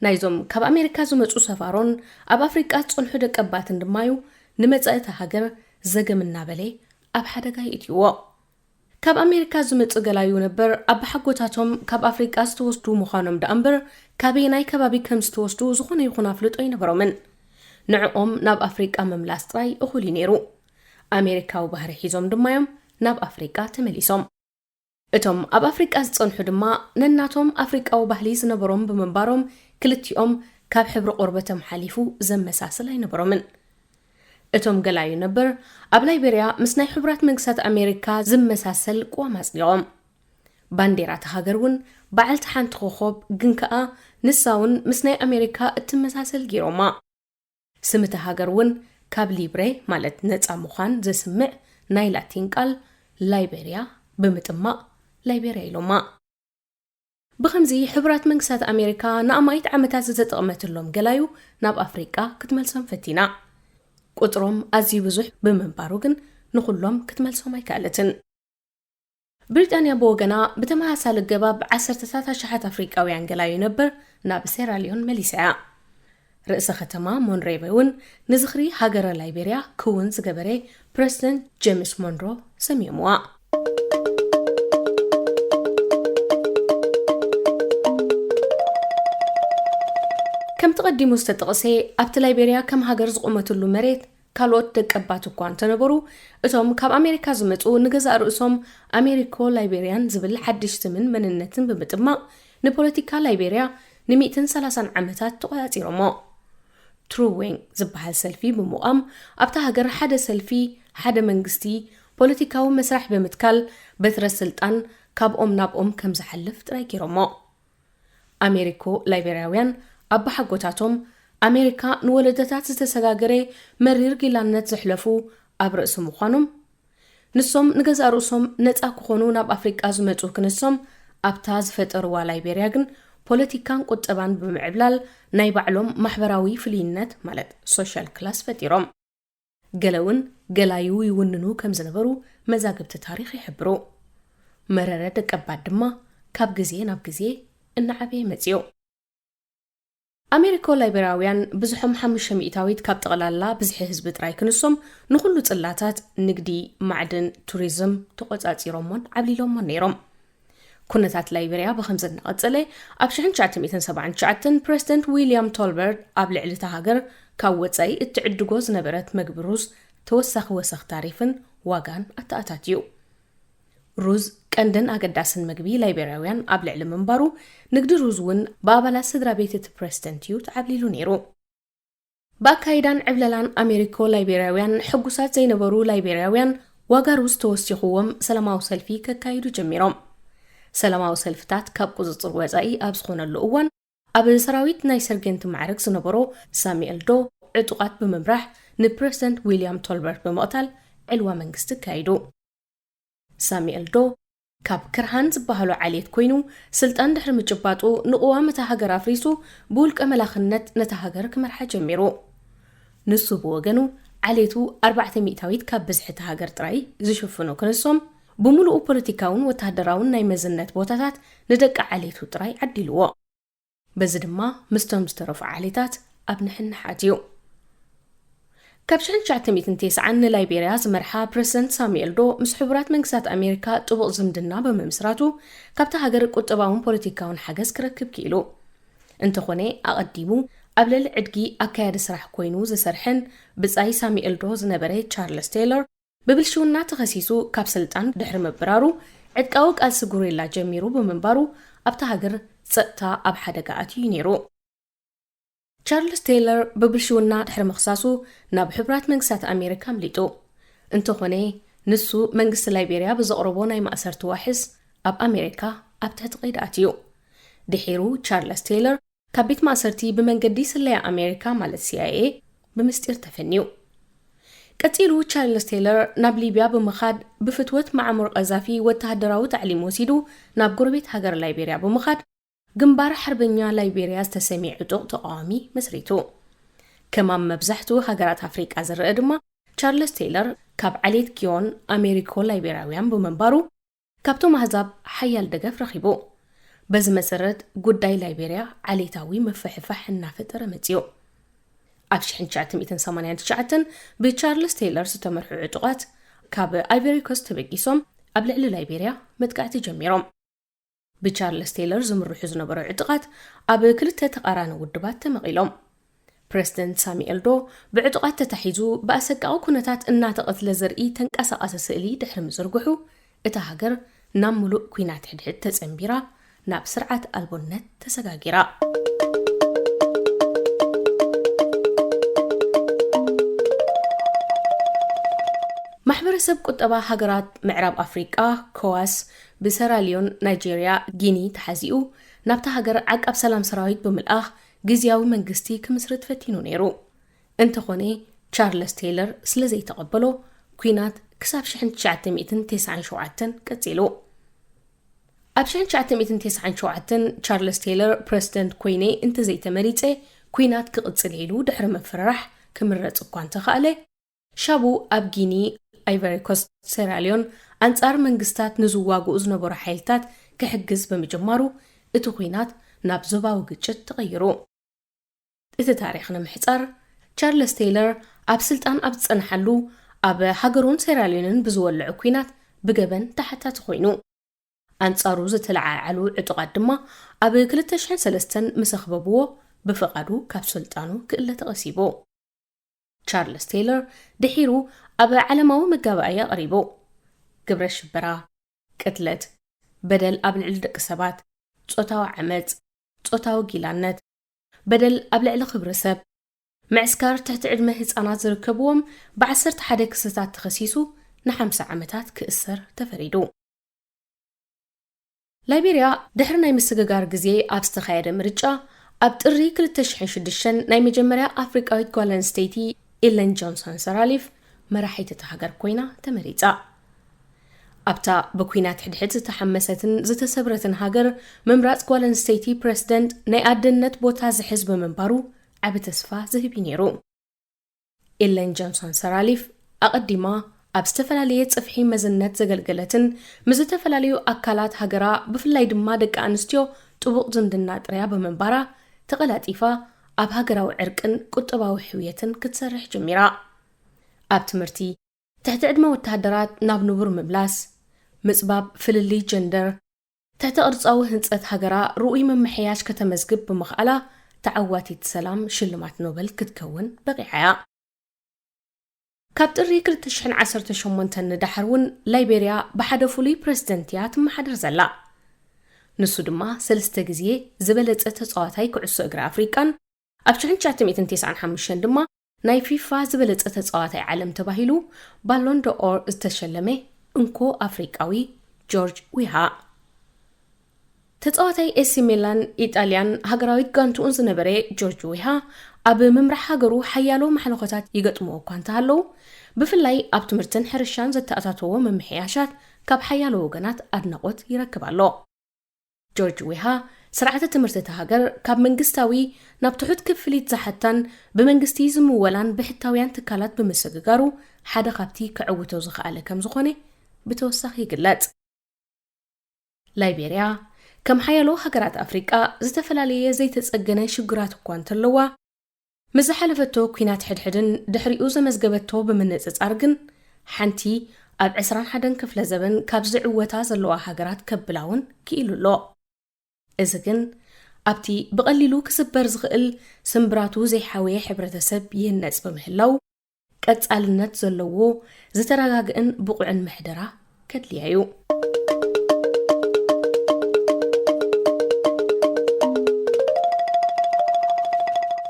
ናይዞም ካብ ኣሜሪካ ዝመጹ ሰፋሮን ኣብ ኣፍሪቃ ዝጸንሑ ደቀባትን ድማዩ ንመጻኢ እታ ሃገር ዘገም እናበለ ኣብ ሓደጋ የእትይዎ። ካብ ኣሜሪካ ዝመጹ ገላዩ ነበር ኣባሓጎታቶም ካብ ኣፍሪቃ ዝተወስዱ ምዃኖም ደኣ እምበር፣ ካበየናይ ከባቢ ከም ዝተወስዱ ዝኾነ ይኹን ኣፍልጦ ኣይነበሮምን። ንዕኦም ናብ ኣፍሪቃ ምምላስ ጥራይ እኹል እዩ ነይሩ። ኣሜሪካዊ ባህሪ ሒዞም ድማዮም ናብ ኣፍሪቃ ተመሊሶም። እቶም ኣብ ኣፍሪቃ ዝጸንሑ ድማ ነናቶም ኣፍሪቃዊ ባህሊ ዝነበሮም ብምንባሮም፣ ክልቲኦም ካብ ሕብሪ ቆርበቶም ሓሊፉ ዘመሳስል ኣይነበሮምን። እቶም ገላዩ ነበር ኣብ ላይቤርያ ምስ ናይ ሕቡራት መንግስታት ኣሜሪካ ዝመሳሰል ቅዋም ኣጽዲቖም። ባንዴራ እታ ሃገር እውን በዓልቲ ሓንቲ ኮኾብ፣ ግን ከኣ ንሳ እውን ምስ ናይ ኣሜሪካ እትመሳሰል ገይሮማ። ስም እታ ሃገር እውን ካብ ሊብሬ፣ ማለት ነጻ ምዃን ዘስምዕ ናይ ላቲን ቃል ላይቤርያ ብምጥማቕ ላይቤርያ ኢሎማ። ብኸምዚ፣ ሕቡራት መንግስታት ኣሜሪካ ንኣማኢት ዓመታት ዝተጠቕመትሎም ገላዩ ናብ ኣፍሪቃ ክትመልሶም ፈቲና። ቁጽሮም ኣዝዩ ብዙሕ ብምንባሩ ግን ንኹሎም ክትመልሶም ኣይከኣለትን። ብሪጣንያ ብወገና ብተመሳሳሊ ኣገባብ ዓሰርተታት ኣሽሓት ኣፍሪቃውያን ገላዩ ነበር ናብ ሴራልዮን መሊሳ እያ። ርእሰ ከተማ ሞንሮቪ እውን ንዝኽሪ ሃገረ ላይቤርያ ክውን ዝገበረ ፕረሲደንት ጄምስ ሞንሮ ሰምዮምዋ። ከምቲ ቀዲሙ ዝተጠቕሰ፣ ኣብቲ ላይቤርያ ከም ሃገር ዝቖመትሉ መሬት ካልኦት ደቀባት እኳ እንተነበሩ፣ እቶም ካብ ኣሜሪካ ዝመጹ ንገዛእ ርእሶም ኣሜሪኮ ላይቤርያን ዝብል ሓድሽ ስምን መንነትን ብምጥማቕ፣ ንፖለቲካ ላይቤርያ ንሚእትን ሰላሳን ዓመታት ተቖጻጺሮሞ። ትሩዌንግ ዝበሃል ሰልፊ ብምቋም፣ ኣብታ ሃገር ሓደ ሰልፊ፣ ሓደ መንግስቲ፣ ፖለቲካዊ መስርሕ ብምትካል፣ በትረ ስልጣን ካብኦም ናብኦም ከም ዝሓልፍ ጥራይ ገይሮሞ። ኣሜሪኮ ላይቤርያውያን ኣባሓጎታቶም፣ ኣሜሪካ ንወለዶታት ዝተሰጋገረ መሪር ጊላነት ዘሕለፉ ኣብ ርእሲ ምዃኖም፣ ንሶም ንገዛእ ርእሶም ነጻ ክኾኑ ናብ ኣፍሪቃ ዝመጹ ክንሶም፣ ኣብታ ዝፈጠርዋ ላይቤርያ ግን ፖለቲካን ቁጠባን ብምዕብላል ናይ ባዕሎም ማሕበራዊ ፍልይነት ማለት ሶሻል ክላስ ፈጢሮም። ገለ እውን ገላዩ ይውንኑ ከም ዝነበሩ መዛግብቲ ታሪኽ ይሕብሩ። መረረ ደቀባት ድማ ካብ ግዜ ናብ ግዜ እናዓበየ መጺኡ። ኣሜሪኮ ላይቤርያውያን ብዝሖም ሓሙሽተ ሚእታዊት ካብ ጠቕላላ ብዝሒ ህዝቢ ጥራይ ክንሶም፣ ንኹሉ ጽላታት ንግዲ፣ ማዕድን፣ ቱሪዝም ተቖጻጺሮሞን ዓብሊሎሞን ነይሮም። ኩነታት ላይቤርያ ብኸምዚ እናቐጸለ፣ ኣብ ሽሕን ትሽዓተ ሚእትን ሰብዓን ትሽዓተን ፕረዚደንት ዊልያም ቶልበርት ኣብ ልዕሊ እታ ሃገር ካብ ወጻኢ እትዕድጎ ዝነበረት መግቢ ሩዝ ተወሳኺ ወሰኽ ታሪፍን ዋጋን ኣተኣታትዩ። ሩዝ ቀንድን ኣገዳስን መግቢ ላይቤርያውያን ኣብ ልዕሊ ምንባሩ፣ ንግዲ ሩዝ እውን ብኣባላት ስድራ ቤት እቲ ፕረዚደንት እዩ ተዓብሊሉ ነይሩ። ብኣካይዳን ዕብለላን ኣሜሪኮ ላይቤርያውያን ሕጉሳት ዘይነበሩ ላይቤርያውያን ዋጋ ሩዝ ተወሲኽዎም ሰላማዊ ሰልፊ ከካይዱ ጀሚሮም። ሰላማዊ ሰልፍታት ካብ ቁጽጽር ወጻኢ ኣብ ዝኾነሉ እዋን፣ ኣብ ሰራዊት ናይ ሰርጌንት ማዕረግ ዝነበሮ ሳሙኤል ዶ ዕጡቓት ብምምራሕ ንፕረዚደንት ዊልያም ቶልበርት ብምቕታል ዕልዋ መንግስቲ ኣካይዱ። ሳሙኤል ዶ ካብ ክርሃን ዝበሃሉ ዓሌት ኮይኑ ስልጣን ድሕሪ ምጭባጡ ንቅዋም እታ ሃገር ኣፍሪሱ ብውልቀ መላኽነት ነታ ሃገር ክመርሓ ጀሚሩ። ንሱ ብወገኑ ዓሌቱ ኣርባዕተ ሚእታዊት ካብ ብዝሒ እታ ሃገር ጥራይ ዝሽፍኑ ክንሶም ብምሉኡ ፖለቲካውን ወተሃደራውን ናይ መዝነት ቦታታት ንደቂ ዓሌቱ ጥራይ ዓዲልዎ። በዚ ድማ ምስቶም ዝተረፉ ዓሌታት ኣብ ንሕንሕ ኣትዩ። ካብ ሽሕን ትሽዓተ ሚእትን ተስዓን ንላይቤርያ ዝመርሓ ፕረዚደንት ሳሙኤል ዶ ምስ ሕቡራት መንግስታት ኣሜሪካ ጥቡቕ ዝምድና ብምምስራቱ ካብታ ሃገር ቁጠባውን ፖለቲካውን ሓገዝ ክረክብ ክኢሉ። እንተኾነ ኣቐዲሙ ኣብ ልዕሊ ዕድጊ ኣካያዲ ስራሕ ኮይኑ ዝሰርሐን ብጻይ ሳሙኤል ዶ ዝነበረ ቻርልስ ቴይለር ብብልሽውና ተኸሲሱ ካብ ስልጣን ድሕሪ ምብራሩ፣ ዕጥቃዊ ቃልሲ ጉሬላ ጀሚሩ ብምንባሩ ኣብታ ሃገር ጸጥታ ኣብ ሓደጋ ኣትዩ ነይሩ። ቻርልስ ቴይለር ብብልሽውና ድሕሪ ምኽሳሱ ናብ ሕቡራት መንግስታት ኣሜሪካ ኣምሊጡ። እንተኾነ ንሱ መንግስቲ ላይቤርያ ብዘቕረቦ ናይ ማእሰርቲ ዋሕስ ኣብ ኣሜሪካ ኣብ ትሕቲ ቀይዲ ኣትዩ። ድሒሩ ቻርልስ ቴይለር ካብ ቤት ማእሰርቲ ብመንገዲ ስለያ ኣሜሪካ ማለት ሲ ኣይ ኤ ብምስጢር ተፈንዩ። ቀጺሉ ቻርልስ ቴይለር ናብ ሊብያ ብምኻድ ብፍትወት ማዕሙር ቀዛፊ ወተሃደራዊ ታዕሊም ወሲዱ ናብ ጎረቤት ሃገር ላይቤርያ ብምኻድ ግንባር ሓርበኛ ላይቤርያ ዝተሰምየ ዕጡቕ ተቓዋሚ መስሪቱ። ከማን መብዛሕትኡ ሃገራት ኣፍሪቃ ዝረአ ድማ ቻርልስ ቴይለር ካብ ዓሌት ጊዮን ኣሜሪኮ ላይቤርያውያን ብምንባሩ ካብቶም ኣህዛብ ሓያል ደገፍ ረኺቡ። በዚ መሰረት ጉዳይ ላይቤርያ ዓሌታዊ ምፍሕፋሕ እናፈጠረ መጺኡ። ኣብ ሽሕን ትሽዓተ ሚእትን ሰማንያን ትሽዓተን ብቻርልስ ቴይለር ዝተመርሑ ዕጡቓት ካብ ኣይቨሪ ኮስት ተበጊሶም ኣብ ልዕሊ ላይቤርያ መጥቃዕቲ ጀሚሮም። ብቻርልስ ቴይለር ዝምርሑ ዝነበሩ ዕጡቓት ኣብ ክልተ ተቓራኒ ውድባት ተመቒሎም። ፕረዚደንት ሳሙኤል ዶ ብዕጡቓት ተታሒዙ ብኣሰቃቒ ኩነታት እናተቐትለ ዘርኢ ተንቀሳቓሲ ስእሊ ድሕሪ ምዝርግሑ፣ እታ ሃገር ናብ ምሉእ ኲናት ሕድሕድ ተጸንቢራ ናብ ስርዓት ኣልቦነት ተሰጋጊራ። ማሕበረሰብ ቁጠባ ሃገራት ምዕራብ ኣፍሪቃ፣ ኮዋስ፣ ብሰራልዮን ናይጄርያ ጊኒ ተሓዚኡ ናብታ ሃገር ዓቃብ ሰላም ሰራዊት ብምልኣኽ ግዝያዊ መንግስቲ ክምስርት ፈቲኑ ነይሩ። እንተኾነ ቻርለስ ቴይለር ስለ ዘይተቐበሎ ኲናት ክሳብ ሽሕን ትሽዓተ ሚእትን ተስዓን ሸውዓተን ቀጺሉ። ኣብ ሽሕን ትሽዓተ ሚእትን ተስዓን ሸውዓተን ቻርለስ ቴይለር ፕረዚደንት ኮይነ እንተዘይተመሪጸ ኲናት ክቕጽል ኢሉ ድሕሪ ምፍርራሕ ክምረጽ እኳ እንተኸኣለ፣ ሻቡ ኣብ ጊኒ፣ ኣይቨሪ ኮስት፣ ሴራልዮን ኣንጻር መንግስታት ንዝዋግኡ ዝነበሩ ሓይልታት ክሕግዝ ብምጅማሩ እቲ ኲናት ናብ ዞባዊ ግጭት ተቐይሩ። እቲ ታሪኽ ንምሕጻር፣ ቻርለስ ቴይለር ኣብ ስልጣን ኣብ ዝጸንሓሉ ኣብ ሃገሩን ሴራልዮንን ብዝወልዖ ኲናት ብገበን ተሓታቲ ኮይኑ። ኣንጻሩ ዝተለዓዓሉ ዕጡቓት ድማ ኣብ ክልተ ሽሕን ሰለስተን ምስ ኣኽበብዎ ብፍቓዱ ካብ ስልጣኑ ክእለ ተቐሲቡ። ቻርለስ ቴይለር ድሒሩ ኣብ ዓለማዊ መጋባእያ ቀሪቡ። ግብረ ሽበራ፣ ቅትለት፣ በደል ኣብ ልዕሊ ደቂ ሰባት፣ ጾታዊ ዓመጽ፣ ጾታዊ ጊላነት፣ በደል ኣብ ልዕሊ ክብሪ ሰብ፣ ምዕስካር ትሕቲ ዕድመ ህጻናት ዝርከብዎም ብዓሰርተ ሓደ ክስታት ተኸሲሱ ንሓምሳ ዓመታት ክእሰር ተፈሪዱ። ላይቤርያ ድሕሪ ናይ ምስግጋር ግዜ ኣብ ዝተኻየደ ምርጫ፣ ኣብ ጥሪ ክልተ ሽሕን ሽዱሽተን ናይ መጀመርያ ኣፍሪቃዊት ጓል ኣንስተይቲ ኢለን ጆንሰን ሰራሊፍ መራሒት እታ ሃገር ኮይና ተመሪጻ። ኣብታ ብኲናት ሕድሕድ ዝተሓመሰትን ዝተሰብረትን ሃገር፣ ምምራጽ ጓል ኣንስተይቲ ፕረሲደንት ናይ ኣደነት ቦታ ዝሕዝ ብምንባሩ ዓቢ ተስፋ ዝህብ እዩ ነይሩ። ኢለን ጆንሰን ሰራሊፍ ኣቐዲማ ኣብ ዝተፈላለየ ጽፍሒ መዝነት ዘገልገለትን ምስ ዝተፈላለዩ ኣካላት ሃገራ ብፍላይ ድማ ደቂ ኣንስትዮ ጥቡቕ ዝምድና ጥርያ ብምንባራ ተቐላጢፋ ኣብ ሃገራዊ ዕርቅን ቁጠባዊ ሕውየትን ክትሰርሕ ጀሚራ። ኣብ ትምህርቲ፣ ትሕቲ ዕድመ ወተሃደራት ናብ ንቡር ምምላስ፣ ምጽባብ ፍልልይ ጀንደር፣ ትሕተ ቅርጻዊ ህንጸት ሃገራ ርኡይ ምምሕያሽ ከተመዝግብ ብምኽኣላ ተዓዋቲት ሰላም ሽልማት ኖበል ክትከውን በቒዓ እያ። ካብ ጥሪ ክልተ ሽሕን ዓሰርተ ሸሞንተን ንደሓር እውን ላይቤርያ ብሓደ ፍሉይ ፕረሲደንት እያ ትመሓደር ዘላ። ንሱ ድማ ሰለስተ ግዜ ዝበለጸ ተጻዋታይ ኩዕሶ እግሪ ኣፍሪቃን ኣብ ሽሕን ትሽዓተ ሚእትን ተስዓን ሓሙሽተን ድማ ናይ ፊፋ ዝበለጸ ተጻዋታይ ዓለም ተባሂሉ ባሎን ዶኦር ዝተሸለመ እንኮ ኣፍሪቃዊ ጆርጅ ዊሃ። ተጻዋታይ ኤሲ ሚላን ኢጣልያን ሃገራዊት ጋንትኡን ዝነበረ ጆርጅ ዊሃ፣ ኣብ ምምራሕ ሃገሩ ሓያሎ ማሕለኾታት ይገጥምዎ እኳ እንተሃለዉ፣ ብፍላይ ኣብ ትምህርትን ሕርሻን ዘተኣታተዎ ምምሕያሻት ካብ ሓያሎ ወገናት ኣድናቖት ይረክብ ኣሎ። ጆርጅ ዊሃ፣ ስርዓተ ትምህርቲ እታ ሃገር ካብ መንግስታዊ ናብ ትሑት ክፍሊት ዝሓታን ብመንግስቲ ዝምወላን ብሕታውያን ትካላት ብምስግጋሩ፣ ሓደ ካብቲ ከዕውቶ ዝኸኣለ ከም ዝኾነ ብተወሳኺ ይግለጽ። ላይቤርያ፣ ከም ሓያሎ ሃገራት ኣፍሪቃ፣ ዝተፈላለየ ዘይተጸገነ ሽግራት እኳ እንተለዋ፣ ምስ ዝሓለፈቶ ኲናት ሕድሕድን ድሕሪኡ ዘመዝገበቶ ብምንጽጻር ግን፣ ሓንቲ ኣብ ዕስራን ሓደን ክፍለ ዘበን ካብ ዝዕወታ ዘለዋ ሃገራት ከብላ እውን ክኢሉ ኣሎ። እዚ ግን፣ ኣብቲ ብቐሊሉ ክስበር ዝኽእል ስምብራቱ ዘይሓወየ ሕብረተሰብ ይህነጽ ብምህላው፣ ቀጻልነት ዘለዎ ዝተረጋግእን ብቑዕን ምሕደራ ከድልያ እዩ።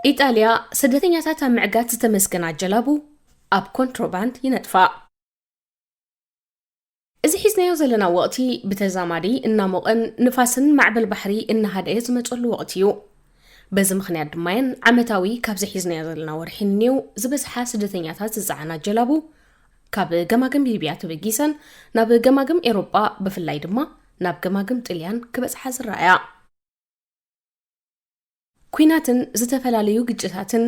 ኢጣልያ፣ ስደተኛታት ኣብ ምዕጋት ዝተመስገና ጀላቡ ኣብ ኮንትሮባንድ ይነጥፋ። እዚ ሒዝናዮ ዘለና ወቕቲ ብተዛማዲ እናሞቐን ንፋስን ማዕበል ባሕሪ እናሃደየ ዝመጸሉ ወቕቲ እዩ። በዚ ምኽንያት ድማ እየን ዓመታዊ ካብዚ ሒዝናዮ ዘለና ወርሒ ንኔው ዝበዝሓ ስደተኛታት ዝጸዓና ጀላቡ ካብ ገማግም ሊብያ ተበጊሰን ናብ ገማግም ኤውሮጳ፣ ብፍላይ ድማ ናብ ገማግም ጥልያን ክበጽሓ ዝረኣያ። ኲናትን ዝተፈላለዩ ግጭታትን፣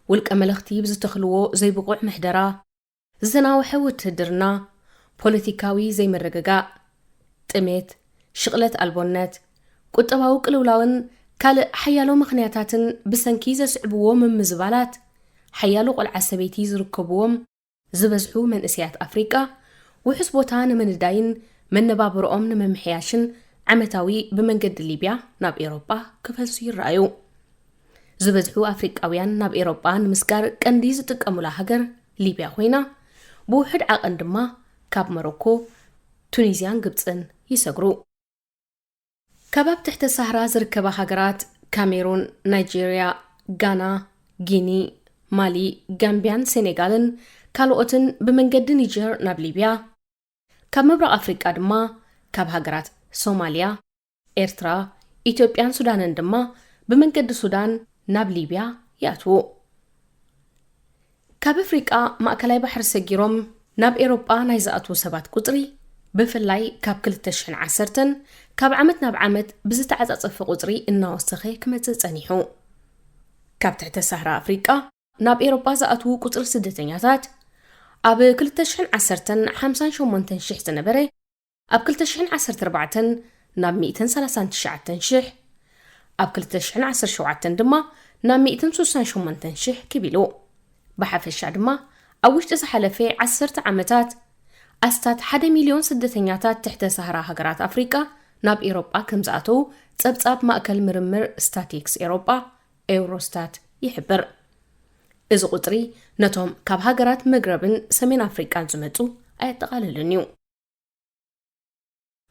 ውልቀ መለኽቲ ብዝተኽልዎ ዘይብቑዕ ምሕደራ፣ ዝተናውሐ ውትህድርና፣ ፖለቲካዊ ዘይምርግጋእ፣ ጥሜት፣ ሽቕለት ኣልቦነት፣ ቁጠባዊ ቅልውላውን ካልእ ሓያሎ ምኽንያታትን ብሰንኪ ዘስዕብዎ ምምዝባላት፣ ሓያሎ ቆልዓ ሰበይቲ ዝርከብዎም ዝበዝሑ መንእሰያት ኣፍሪቃ፣ ውሑስ ቦታ ንምንዳይን መነባብሮኦም ንምምሕያሽን ዓመታዊ ብመንገዲ ሊብያ ናብ ኤውሮጳ ክፈልሱ ይረኣዩ። ዝበዝሑ ኣፍሪቃውያን ናብ ኤውሮጳ ንምስጋር ቀንዲ ዝጥቀሙላ ሃገር ሊብያ ኮይና፣ ብውሑድ ዓቐን ድማ ካብ ሞሮኮ፣ ቱኒዝያን ግብጽን ይሰግሩ። ካብ ኣብ ትሕተ ሳህራ ዝርከባ ሃገራት ካሜሩን፣ ናይጄርያ፣ ጋና፣ ጊኒ፣ ማሊ፣ ጋምቢያን ሴኔጋልን ካልኦትን ብመንገዲ ኒጀር ናብ ሊብያ፣ ካብ ምብራቕ ኣፍሪቃ ድማ ካብ ሃገራት ሶማልያ፣ ኤርትራ፣ ኢትዮጵያን ሱዳንን ድማ ብመንገዲ ሱዳን ናብ ሊብያ ይኣትዉ። ካብ ኣፍሪቃ ማእከላይ ባሕሪ ሰጊሮም ናብ ኤውሮጳ ናይ ዝኣትዉ ሰባት ቁጽሪ፣ ብፍላይ ካብ ክልተ ሽሕን ዓሰርተን፣ ካብ ዓመት ናብ ዓመት ብዝተዓጻጸፈ ቁጽሪ እናወሰኸ ክመጽእ ጸኒሑ። ካብ ትሕተ ሳህራ ኣፍሪቃ ናብ ኤውሮጳ ዝኣትዉ ቁጽሪ ስደተኛታት፣ ኣብ ክልተ ሽሕን ዓሰርተን ሓምሳን ሸሞንተን ሽሕ ዝነበረ፣ ኣብ ክልተ ሽሕን ዓሰርተ ኣርባዕተን ናብ ሚእትን ሰላሳን ትሽዓተን ሽሕ፣ ኣብ ክልተ ሽሕን ዓሰርተ ሸውዓተን ድማ ናብ ሚእትን ስሳን ሸሞንተን ሽሕ ክብ ኢሉ። ብሓፈሻ ድማ፣ ኣብ ውሽጢ ዝሓለፈ ዓሰርተ ዓመታት፣ ኣስታት ሓደ ሚልዮን ስደተኛታት ትሕተ ሳህራ ሃገራት ኣፍሪቃ ናብ ኤውሮጳ ከም ዝኣተዉ ጸብጻብ ማእከል ምርምር ስታቲክስ ኤውሮጳ፣ ኤውሮስታት፣ ይሕብር። እዚ ቁጽሪ ነቶም ካብ ሃገራት መግረብን ሰሜን ኣፍሪቃን ዝመጹ ኣየጠቓልልን እዩ።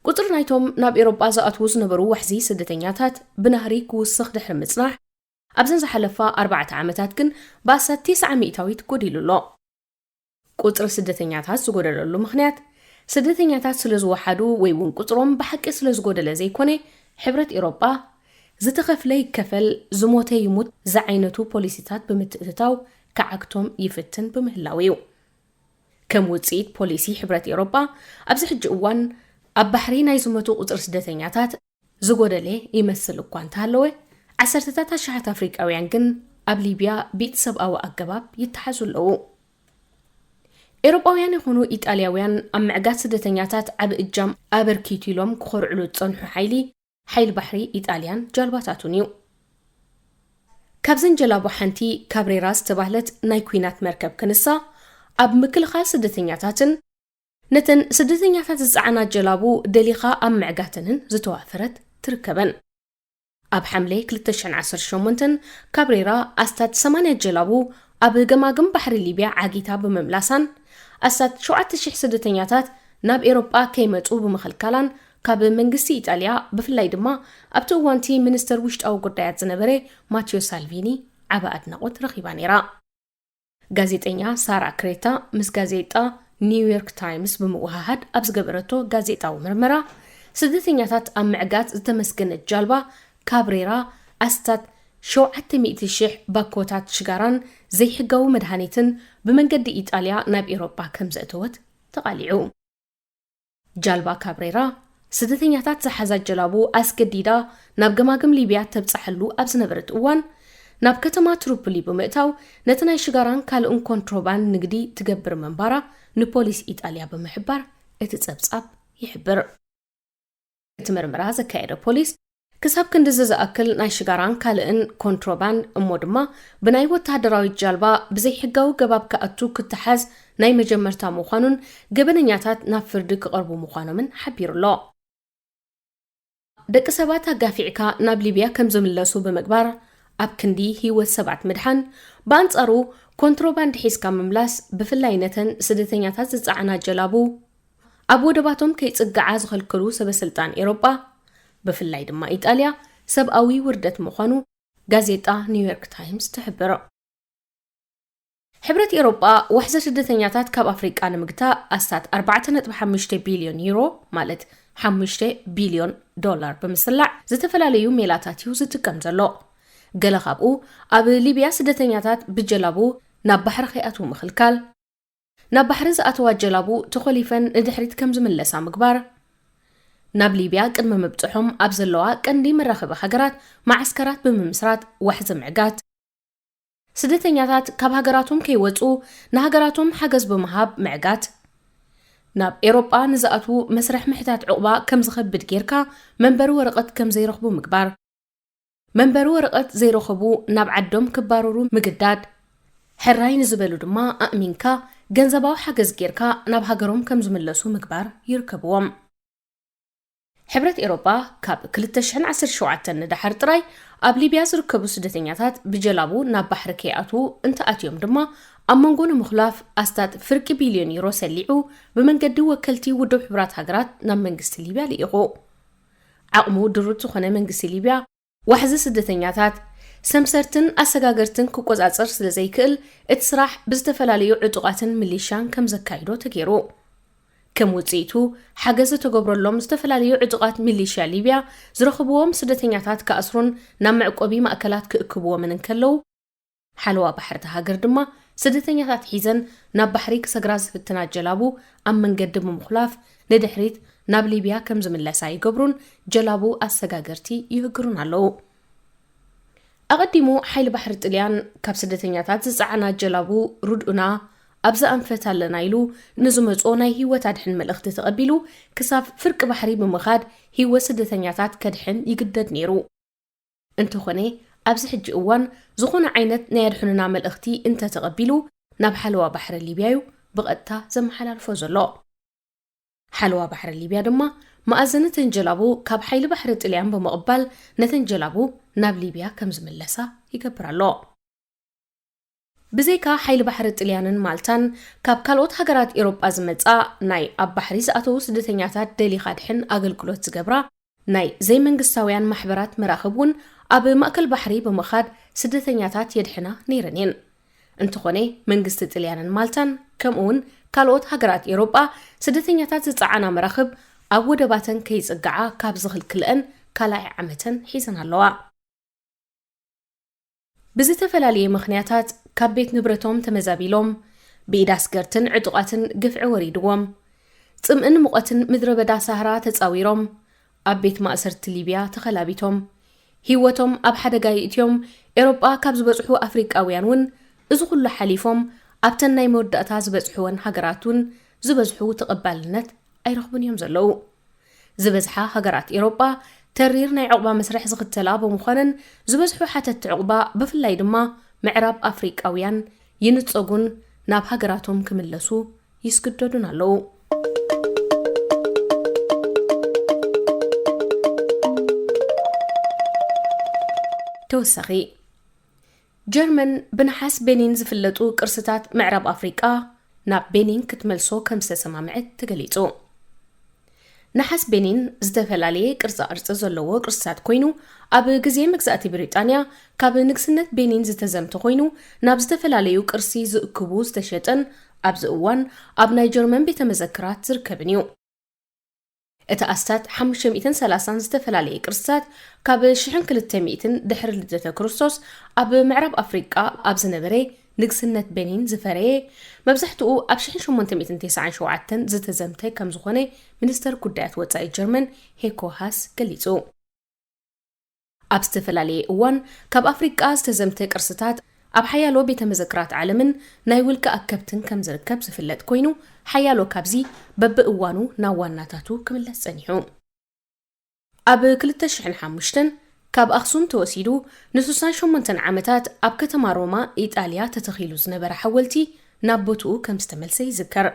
ቁጽሪ ናይቶም ናብ ኤውሮጳ ዝኣትዉ ዝነበሩ ዋሕዚ ስደተኛታት ብናህሪ ክውስኽ ድሕሪ ምጽናሕ፣ ኣብዘን ዝሓለፋ ኣርባዕተ ዓመታት ግን ብኣስታት ተስዓ ሚእታዊት ጎዲሉ ኣሎ። ቁጽሪ ስደተኛታት ዝጎደለሉ ምኽንያት፣ ስደተኛታት ስለ ዝወሓዱ ወይ እውን ቁጽሮም ብሓቂ ስለ ዝጎደለ ዘይኮነ፣ ሕብረት ኤውሮጳ ዝተኸፍለ ይከፈል፣ ዝሞተ ይሙት ዝዓይነቱ ፖሊሲታት ብምትእትታው ክዓግቶም ይፍትን ብምህላው እዩ። ከም ውጽኢት ፖሊሲ ሕብረት ኤውሮጳ፣ ኣብዚ ሕጂ እዋን ኣብ ባሕሪ ናይ ዝሞቱ ቁጽሪ ስደተኛታት ዝጎደለ ይመስል እኳ እንተሃለወ፣ ዓሰርተታት ኣሽሓት ኣፍሪቃውያን ግን ኣብ ሊብያ ብኢድ ሰብኣዊ ኣገባብ ይተሓዙ ኣለዉ። ኤውሮጳውያን ይኹኑ ኢጣልያውያን ኣብ ምዕጋት ስደተኛታት ዓቢ እጃም ኣበርኪቱ ኢሎም ክኾርዕሉ ዝጸንሑ ሓይሊ፣ ሓይሊ ባሕሪ ኢጣልያን ጃልባታቱን እዩ። ካብዘን ጀላቡ ሓንቲ ካብሬራ ዝተባህለት ናይ ኲናት መርከብ ክንሳ፣ ኣብ ምክልኻል ስደተኛታትን ነተን ስደተኛታት ዝጸዓና ጀላቡ ደሊኻ ኣብ ምዕጋተንን ዝተዋፈረት ትርከበን። ኣብ ሓምለ ክልተ ሽሕን ዓሰርተ ሸሞንተን ካብሬራ ኣስታት ሰማንያ ጀላቡ ኣብ ገማግም ባሕሪ ሊብያ ዓጊታ ብምምላሳን ኣስታት ሸውዓተ ሽሕ ስደተኛታት ናብ ኤውሮጳ ከይመጹ ብምኽልካላን ካብ መንግስቲ ኢጣልያ ብፍላይ ድማ ኣብቲ እዋንቲ ሚኒስተር ውሽጣዊ ጉዳያት ዝነበረ ማቴዮ ሳልቪኒ ዓቢ ኣድናቖት ረኺባ ነይራ። ጋዜጠኛ ሳራ ክሬታ ምስ ጋዜጣ ኒውዮርክ ታይምስ ብምውሃሃድ ኣብ ዝገበረቶ ጋዜጣዊ ምርመራ፣ ስደተኛታት ኣብ ምዕጋት ዝተመስገነት ጃልባ ካብሬራ ኣስታት ሸውዓተ ሚእቲ ሽሕ ባኮታት ሽጋራን ዘይሕጋዊ መድሃኒትን ብመንገዲ ኢጣልያ ናብ ኤውሮጳ ከም ዘእተወት ተቓሊዑ። ጃልባ ካብሬራ ስደተኛታት ዝሓዛ ጀላቡ ኣስገዲዳ ናብ ገማግም ሊብያ ተብጽሓሉ ኣብ ዝነበረት እዋን፣ ናብ ከተማ ትሩፕሊ ብምእታው ነቲ ናይ ሽጋራን ካልእን ኮንትሮባንድ ንግዲ ትገብር ምንባራ ንፖሊስ ኢጣልያ ብምሕባር እቲ ጸብጻብ ይሕብር። እቲ ምርመራ ዘካየደ ፖሊስ፣ ክሳብ ክንድዚ ዝኣክል ናይ ሽጋራን ካልእን ኮንትሮባንድ እሞ ድማ ብናይ ወተሃደራዊት ጃልባ ብዘይሕጋዊ ገባብ ክኣቱ ክተሓዝ ናይ መጀመርታ ምዃኑን ገበነኛታት ናብ ፍርዲ ክቐርቡ ምዃኖምን ሓቢሩ ኣሎ። ደቂ ሰባት ኣጋፊዕካ ናብ ሊብያ ከም ዝምለሱ ብምግባር ኣብ ክንዲ ህይወት ሰባት ምድሓን፣ ብኣንጻሩ ኮንትሮባንድ ሒዝካ ምምላስ፣ ብፍላይ ነተን ስደተኛታት ዝጸዓና ጀላቡ ኣብ ወደባቶም ከይጽግዓ ዝኸልክሉ ሰበ ስልጣን ኤውሮጳ፣ ብፍላይ ድማ ኢጣልያ፣ ሰብኣዊ ውርደት ምዃኑ ጋዜጣ ኒውዮርክ ታይምስ ትሕብር። ሕብረት ኤውሮጳ ዋሕዚ ስደተኛታት ካብ ኣፍሪቃ ንምግታእ ኣስታት ኣርባዕተ ነጥቢ ሓሙሽተ ቢልዮን ዩሮ፣ ማለት ሓሙሽተ ቢልዮን ዶላር ብምስላዕ ዝተፈላለዩ ሜላታት እዩ ዝጥቀም ዘሎ። ገለ ካብኡ ኣብ ሊብያ ስደተኛታት ብጀላቡ ናብ ባሕሪ ከይኣትዉ ምኽልካል፣ ናብ ባሕሪ ዝኣተዋ ጀላቡ ተኾሊፈን ንድሕሪት ከም ዝምለሳ ምግባር፣ ናብ ሊብያ ቅድሚ ምብጽሖም ኣብ ዘለዋ ቀንዲ መራኸቢ ሃገራት መዓስከራት ብምምስራት ዋሕዚ ምዕጋት፣ ስደተኛታት ካብ ሃገራቶም ከይወጹ ንሃገራቶም ሓገዝ ብምሃብ ምዕጋት፣ ናብ ኤውሮጳ ንዝኣትዉ መስርሕ ምሕታት ዕቑባ ከም ዝኸብድ ጌርካ መንበሪ ወረቐት ከም ዘይረኽቡ ምግባር፣ መንበሪ ወረቐት ዘይረኸቡ ናብ ዓዶም ክባረሩ ምግዳድ፣ ሕራይ ንዝበሉ ድማ ኣእሚንካ ገንዘባዊ ሓገዝ ጌርካ ናብ ሃገሮም ከም ዝምለሱ ምግባር ይርከብዎም። ሕብረት ኤውሮጳ ካብ ክልተ ሽሕን ዓሰርተ ሸውዓተን ንደሓር ጥራይ ኣብ ሊብያ ዝርከቡ ስደተኛታት ብጀላቡ ናብ ባሕሪ ከይኣትዉ፣ እንተኣትዮም ድማ ኣብ መንጎ ንምኹላፍ ኣስታት ፍርቂ ቢልዮን ዩሮ ሰሊዑ ብመንገዲ ወከልቲ ውድብ ሕቡራት ሃገራት ናብ መንግስቲ ሊብያ ልኢኹ። ዓቕሙ ድሩት ዝኾነ መንግስቲ ሊብያ ዋሕዚ ስደተኛታት፣ ሰምሰርትን ኣሰጋገርትን ክቆጻጸር ስለ ዘይክእል፣ እቲ ስራሕ ብዝተፈላለዩ ዕጡቓትን ሚሊሻን ከም ዘካይዶ ተገይሩ። ከም ውጽኢቱ፣ ሓገዝ ዝተገብረሎም ዝተፈላለዩ ዕጡቓት ሚሊሽያ ሊብያ ዝረኽብዎም ስደተኛታት ክኣስሩን ናብ መዕቆቢ ማእከላት ክእክብዎምን እንከለዉ፣ ሓለዋ ባሕሪ እታ ሃገር ድማ ስደተኛታት ሒዘን ናብ ባሕሪ ክሰግራ ዝፍትና ጀላቡ ኣብ መንገዲ ብምኹላፍ ንድሕሪት ናብ ሊብያ ከም ዝምለሳ ይገብሩን ጀላቡ ኣሰጋገርቲ ይህግሩን ኣለዉ። ኣቐዲሙ ሓይሊ ባሕሪ ጥልያን ካብ ስደተኛታት ዝጸዓና ጀላቡ ርድኡና፣ ኣብዚ ኣንፈት ኣለና ኢሉ ንዝመጾ ናይ ህይወት ኣድሕን መልእኽቲ ተቐቢሉ ክሳብ ፍርቂ ባሕሪ ብምኻድ ህይወት ስደተኛታት ከድሕን ይግደድ ነይሩ። እንተኾነ ኣብዚ ሕጂ እዋን ዝኾነ ዓይነት ናይ ኣድሕኑና መልእኽቲ እንተተቐቢሉ ናብ ሓለዋ ባሕሪ ሊብያ እዩ ብቐጥታ ዘመሓላልፎ ዘሎ። ሓለዋ ባሕሪ ሊብያ ድማ መኣዘኒ ተን ጀላቡ ካብ ሓይሊ ባሕሪ ጥልያን ብምቕባል ነተን ጀላቡ ናብ ሊብያ ከም ዝምለሳ ይገብር ኣሎ። ብዘይካ ሓይሊ ባሕሪ ጥልያንን ማልታን ካብ ካልኦት ሃገራት ኤውሮጳ ዝመጻ ናይ ኣብ ባሕሪ ዝኣተዉ ስደተኛታት ደሊኻ ድሕን ኣገልግሎት ዝገብራ ናይ ዘይመንግስታውያን ማሕበራት መራኽብ እውን ኣብ ማእከል ባሕሪ ብምኻድ ስደተኛታት የድሕና ነይረን እየን። እንተኾነ መንግስቲ ጥልያንን ማልታን ከምኡውን ካልኦት ሃገራት ኤውሮጳ ስደተኛታት ዝጸዓና መራኽብ ኣብ ወደባተን ከይጽግዓ ካብ ዝኽልክልአን ካልኣይ ዓመተን ሒዘን ኣለዋ። ብዝተፈላለየ ምኽንያታት ካብ ቤት ንብረቶም ተመዛቢሎም፣ ብኢድ ኣስገርትን ዕጡቓትን ግፍዒ ወሪድዎም፣ ጽምእን ሙቐትን ምድረ በዳ ሳህራ ተጻዊሮም፣ ኣብ ቤት ማእሰርቲ ሊብያ ተኸላቢቶም፣ ህይወቶም ኣብ ሓደጋ ይእትዮም ኤውሮጳ ካብ ዝበጽሑ ኣፍሪቃውያን እውን እዚ ኩሉ ሓሊፎም ኣብተን ናይ መወዳእታ ዝበጽሕወን ሃገራት እውን ዝበዝሑ ተቐባልነት ኣይረኽቡን እዮም ዘለዉ። ዝበዝሓ ሃገራት ኤውሮጳ ተሪር ናይ ዑቕባ መስርሕ ዝኽተላ ብምዃነን ዝበዝሑ ሓተትቲ ዑቕባ ብፍላይ ድማ ምዕራብ ኣፍሪቃውያን ይንጸጉን ናብ ሃገራቶም ክምለሱ ይስግደዱን ኣለዉ። ተወሳኺ ጀርመን ብነሓስ ቤኒን ዝፍለጡ ቅርስታት ምዕራብ ኣፍሪቃ ናብ ቤኒን ክትመልሶ ከም ዝተሰማምዐት ተገሊጹ። ነሓስ ቤኒን ዝተፈላለየ ቅርጻ ቅርጺ ዘለዎ ቅርስታት ኮይኑ ኣብ ግዜ መግዛእቲ ብሪጣንያ ካብ ንግስነት ቤኒን ዝተዘምተ ኮይኑ ናብ ዝተፈላለዩ ቅርሲ ዝእክቡ ዝተሸጠን ኣብዚ እዋን ኣብ ናይ ጀርመን ቤተ መዘክራት ዝርከብን እዩ። እቲ ኣስታት ሓሙሽተ ሚእትን ሰላሳን ዝተፈላለየ ቅርስታት ካብ ሽሕን ክልተ ሚእትን ድሕሪ ልደተ ክርስቶስ ኣብ ምዕራብ ኣፍሪቃ ኣብ ዝነበረ ንግስነት ቤኒን ዝፈረየ መብዛሕትኡ ኣብ ሽሕን ሸሞንተ ሚእትን ተስዓን ሸውዓተን ዝተዘምተ ከም ዝኾነ ሚኒስተር ጉዳያት ወጻኢ ጀርመን ሄኮ ሃስ ገሊጹ። ኣብ ዝተፈላለየ እዋን ካብ ኣፍሪቃ ዝተዘምተ ቅርስታት ኣብ ሓያሎ ቤተ መዘክራት ዓለምን ናይ ውልቀ ኣከብትን ከም ዝርከብ ዝፍለጥ ኮይኑ ሓያሎ ካብዚ በብእዋኑ ናብ ዋናታቱ ክምለስ ጸኒሑ። ኣብ ክልተ ሽሕን ሓሙሽተን ካብ ኣኽሱም ተወሲዱ ንስሳን ሸሞንተን ዓመታት ኣብ ከተማ ሮማ ኢጣልያ ተተኺሉ ዝነበረ ሓወልቲ ናብ ቦትኡ ከም ዝተመልሰ ይዝከር።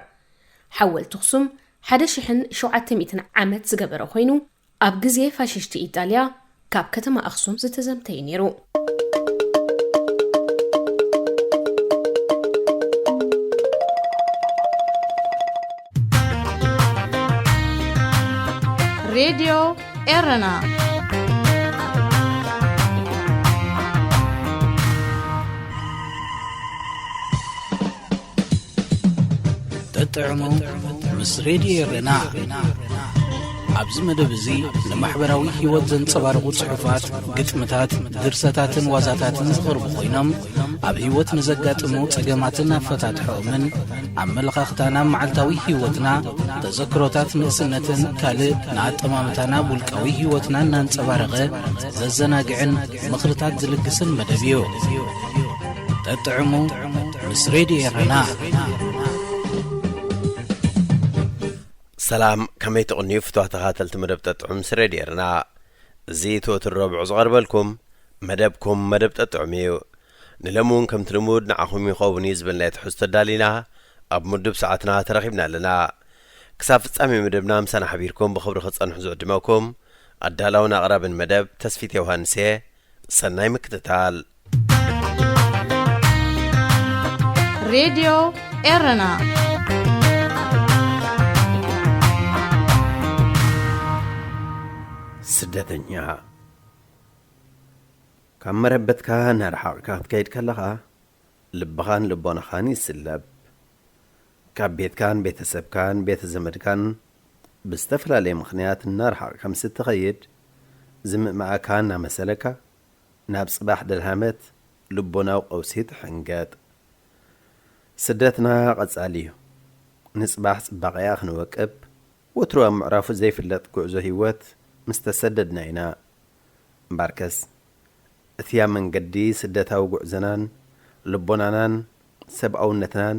ሓወልቲ ኣኽሱም ሓደ ሽሕን ሸውዓተ ሚእትን ዓመት ዝገበረ ኮይኑ ኣብ ግዜ ፋሽስቲ ኢጣልያ ካብ ከተማ ኣኽሱም ዝተዘምተ እዩ ነይሩ። ሬድዮ ኤረና። ጥዑሙ ምስ ሬድዮ ኤረና። ኣብዚ መደብ እዚ ንማሕበራዊ ህይወት ዘንጸባርቑ ጽሑፋት፣ ግጥምታት፣ ድርሰታትን ዋዛታትን ዝቐርቡ ኮይኖም፣ ኣብ ህይወት ንዘጋጥሙ ጸገማትን ኣፈታትሖኦምን፣ ኣመለኻኽታና፣ መዓልታዊ ህይወትና፣ ተዘክሮታት ንእስነትን ካልእ ንኣጠማምታና ውልቃዊ ህይወትና እናንጸባረቐ ዘዘናግዕን ምኽርታት ዝልግስን መደብ እዩ። ጠጥዕሙ ምስ ሬድዮ ኤረና። ሰላም፣ ከመይ ትቕንዩ ፍትዋ ተኻተልቲ መደብ ጠጥዑ ምስ ሬድዮ ኤረና? እዚ ትወትር ረብዑ ዝቐርበልኩም መደብኩም መደብ ጠጥዑም እዩ። ንለሚ እውን ከምቲ ልሙድ ንዓኹም ይኸውን እዩ ዝበልናዮ ትሕዝቶ ኣዳሊና ኣብ ምዱብ ሰዓትና ተረኺብና ኣለና። ክሳብ ፍጻሜ መደብና ምሳና ሓቢርኩም ብኽብሪ ክጸንሑ ዝዕድመኩም ኣዳላውን ኣቕራብን መደብ ተስፊት ዮሃንስ እየ። ሰናይ ምክትታል። ሬድዮ ኤረና። ስደተኛ። ካብ መረበትካ እናረሓቕካ ክትከይድ ከለኻ፣ ልብኻን ልቦናኻን ይስለብ። ካብ ቤትካን ቤተሰብካን ቤተ ዘመድካን ብዝተፈላለየ ምኽንያት እናረሓቕካ ምስ እትኸይድ፣ ዝምእማኣካ እናመሰለካ፣ ናብ ጽባሕ ደልሃመት ልቦናዊ ቀውሲ ትሕንገጥ። ስደትና ቀጻሊ እዩ። ንጽባሕ ጽባቐኣ ክንወቅብ፣ ወትሩ ኣብ ምዕራፉ ዘይፍለጥ ጉዕዞ ህይወት ምስ ተሰደድና ኢና። እምበኣርከስ፣ እቲያ መንገዲ ስደታዊ ጉዕዞናን ልቦናናን ሰብኣውነትናን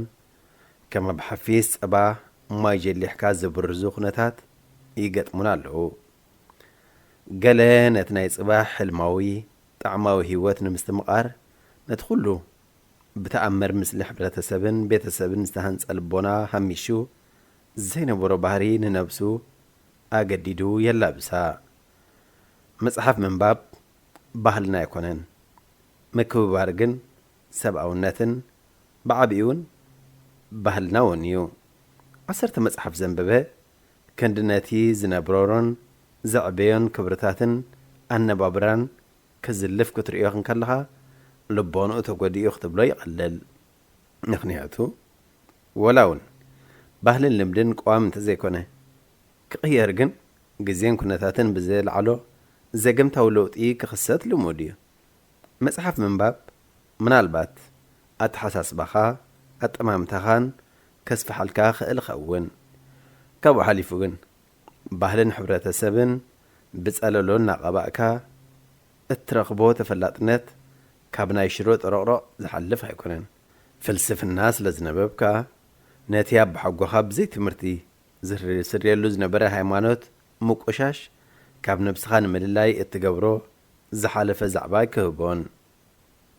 ከም ኣብ ሓፊስ ጸባ ማይ ጀሊሕካ ዝብርዙ ኩነታት ይገጥሙና ኣለዉ። ገለ ነቲ ናይ ጽባሕ ሕልማዊ ጣዕማዊ ህይወት ንምስትምቓር፣ ነቲ ኩሉ ብተኣምር ምስሊ ሕብረተሰብን ቤተሰብን ዝተሃንጸ ልቦና ሃሚሹ፣ ዘይነበሮ ባህሪ ንነብሱ ኣገዲዱ የላብሳ። መጽሓፍ ምንባብ ባህልና ኣይኮነን። ምክብባር ግን ሰብኣውነትን ብዓቢኡ እውን ባህልና እውን እዩ። ዓሰርተ መጽሓፍ ዘንበበ፣ ክንዲ ነቲ ዝነብሮን ዘዕበዮን ክብርታትን ኣነባብራን ክዝልፍ ክትርእዮ እንከለኻ፣ ልቦንኡ ተጎዲኡ ክትብሎ ይቐልል። ምኽንያቱ፣ ወላ እውን ባህልን ልምድን ቀዋሚ እንተዘይኮነ፣ ክቕየር ግን ግዜን ኩነታትን ብዘለዓሎ ዘገምታዊ ለውጢ ክኽሰት ልሙድ እዩ። መጽሓፍ ምንባብ ምናልባት ኣተሓሳስባኻ ኣጠማምታኻን ከስፍሓልካ ክእል ኸውን። ካብኡ ሓሊፉ ግን ባህልን ሕብረተሰብን ብጸለሎ እናቐባእካ እትረኽቦ ተፈላጥነት ካብ ናይ ሽሮ ጠረቕረቕ ዝሓልፍ ኣይኮነን። ፍልስፍና ስለ ዝነበብካ ነቲ ኣባሓጎኻ ብዘይ ትምህርቲ ዝስርየሉ ዝነበረ ሃይማኖት ምቁሻሽ ካብ ነብስኻ ንምልላይ እትገብሮ ዝሓለፈ ዛዕባ ኣይክህቦን።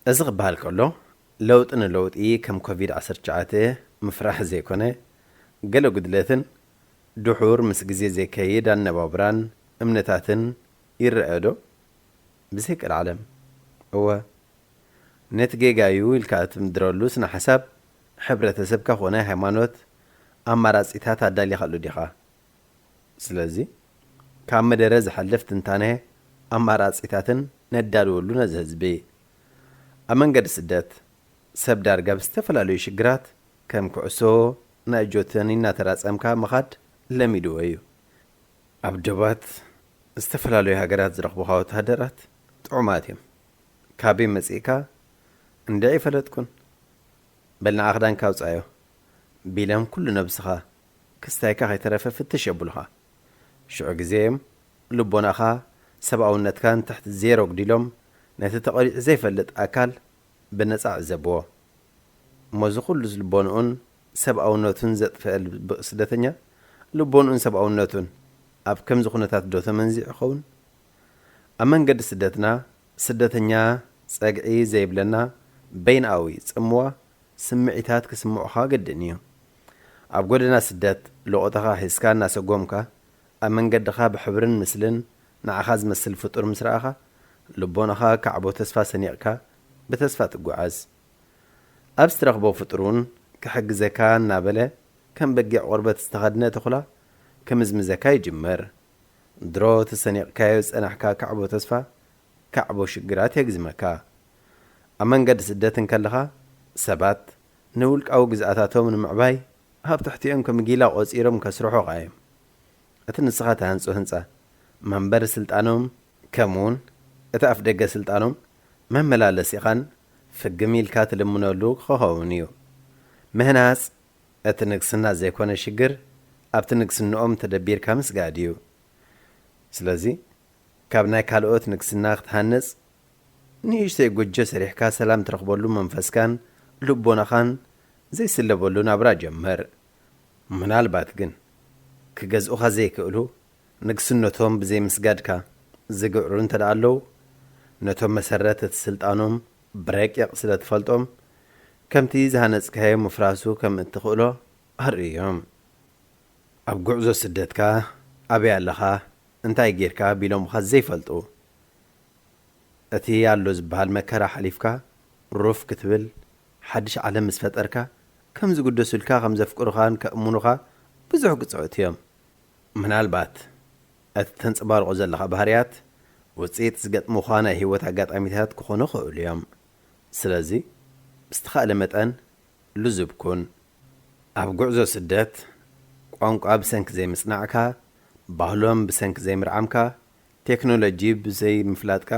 እዚ ክበሃል ከሎ ለውጢ ንለውጢ ከም ኮቪድ ዓሰርተ ትሽዓተ ምፍራሕ ዘይኮነ ገለ ጉድለትን ድሑር ምስ ግዜ ዘይከይድ ኣነባብራን እምነታትን ይረኣዮ ዶ? ብዘይ ቀልዓለም እወ። ነቲ ጌጋ እዩ ኢልካ እትምድረሉ ስነ ሓሳብ ሕብረተሰብካ ኮነ ሃይማኖት ኣማራጺታት ኣዳሊኻሉ ዲኻ? ስለዚ ካብ መደረ ዝሓልፍ ትንታነ ኣማራጺታትን ነዳልወሉ ነዚ ህዝቢ። ኣብ መንገዲ ስደት ሰብ ዳርጋ ብዝተፈላለዩ ሽግራት ከም ኩዕሶ ናይ ጆተኒ እናተራጸምካ ምኻድ ለሚድዎ እዩ። ኣብ ዶባት ዝተፈላለዩ ሃገራት ዝረኽቡኻ ወተሃደራት ጥዑማት እዮም። ካበይ መጺእካ እንድዒ ኣይፈለጥኩን። በል ንዓ ክዳንካ ኣውጻዮ ቢሎም ኩሉ ነብስኻ ክስታይካ ከይተረፈ ፍትሽ የብሉኻ። ሽዑ ግዜ እዮም ልቦናኻ ሰብኣውነትካ ንትሕቲ ዜሮ ኣጉዲሎም ነቲ ተቐሪጹ ዘይፈልጥ ኣካል ብነጻ ዕዘብዎ። እሞ እዚ ኩሉ ልቦንኡን ሰብኣውነቱን ዘጥፍአ ልብ-፣ ስደተኛ ልቦንኡን ሰብኣውነቱን ኣብ ከምዚ ኩነታት ዶ ተመንዚዑ ይኸውን? ኣብ መንገዲ ስደትና ስደተኛ ጸግዒ ዘይብለና በይንኣዊ ጽምዋ ስምዒታት ክስምዑኻ ግድን እዩ። ኣብ ጎደና ስደት ሎቖታኻ ሒዝካ እናሰጎምካ ኣብ መንገድኻ ብሕብርን ምስልን ንዓኻ ዝመስል ፍጡር ምስ ረኣኻ ልቦናኻ ካዕቦ ተስፋ ሰኒቕካ ብተስፋ ትጓዓዝ። ኣብ ዝተረኽቦ ፍጡር እውን ክሕግዘካ እናበለ ከም በጊዕ ቆርበት ዝተኸድነ ተኹላ ክምዝምዘካ ይጅምር። ድሮ እቲ ሰኒቕካዮ ዝጸናሕካ ካዕቦ ተስፋ ካዕቦ ሽግራት የግዝመካ። ኣብ መንገዲ ስደት እንከለኻ ሰባት ንውልቃዊ ግዝኣታቶም ንምዕባይ ኣብ ትሕቲኦም ከም ጊላ ቆጺሮም ከስርሑኻ እዮም። እቲ ንስኻ ትሃንጾ ህንጻ መንበሪ ስልጣኖም ከምኡውን እቲ ኣፍ ደገ ስልጣኖም መመላለሲኻን ፍግም ኢልካ ትልምነሉ ክኸውን እዩ። ምህናጽ እቲ ንግስና ዘይኮነ ሽግር ኣብቲ ንግስንኦም ተደቢርካ ምስጋድ እዩ። ስለዚ ካብ ናይ ካልኦት ንግስና ክትሃንጽ ንእሽተይ ጎጆ ሰሪሕካ ሰላም ትረኽበሉ መንፈስካን ልቦናኻን ዘይስለበሉ ናብራ ጀምር። ምናልባት ግን ክገዝኡኻ ዘይክእሉ ንግስነቶም ብዘይምስጋድካ ዝግዕሩ እንተ ደኣ ኣለዉ፣ ነቶም መሰረት እቲ ስልጣኖም ብረቂቕ ስለ ትፈልጦም፣ ከምቲ ዝሃነጽካዮ ምፍራሱ ከም እትኽእሎ ኣርእዮም። ኣብ ጉዕዞ ስደትካ ኣበይ ኣለኻ፣ እንታይ ጌርካ ቢሎምኻ ዘይፈልጡ፣ እቲ ኣሎ ዝበሃል መከራ ሓሊፍካ ሩፍ ክትብል ሓድሽ ዓለም ምስ ፈጠርካ፣ ከም ዝግደሱልካ፣ ከም ዘፍቅሩኻን ከእምኑኻ ብዙሕ ግጽዑት እዮም። ምናልባት እቲ ተንጸባርቖ ዘለኻ ባህርያት ውጽኢት ዝገጥሙኻ ናይ ህይወት ኣጋጣሚታት ክኾኑ ይኽእሉ እዮም። ስለዚ ብዝተኻእለ መጠን ልዙብ ኩን። ኣብ ጉዕዞ ስደት ቋንቋ ብሰንኪ ዘይምጽናዕካ፣ ባህሎም ብሰንኪ ዘይምርዓምካ፣ ቴክኖሎጂ ብዘይምፍላጥካ፣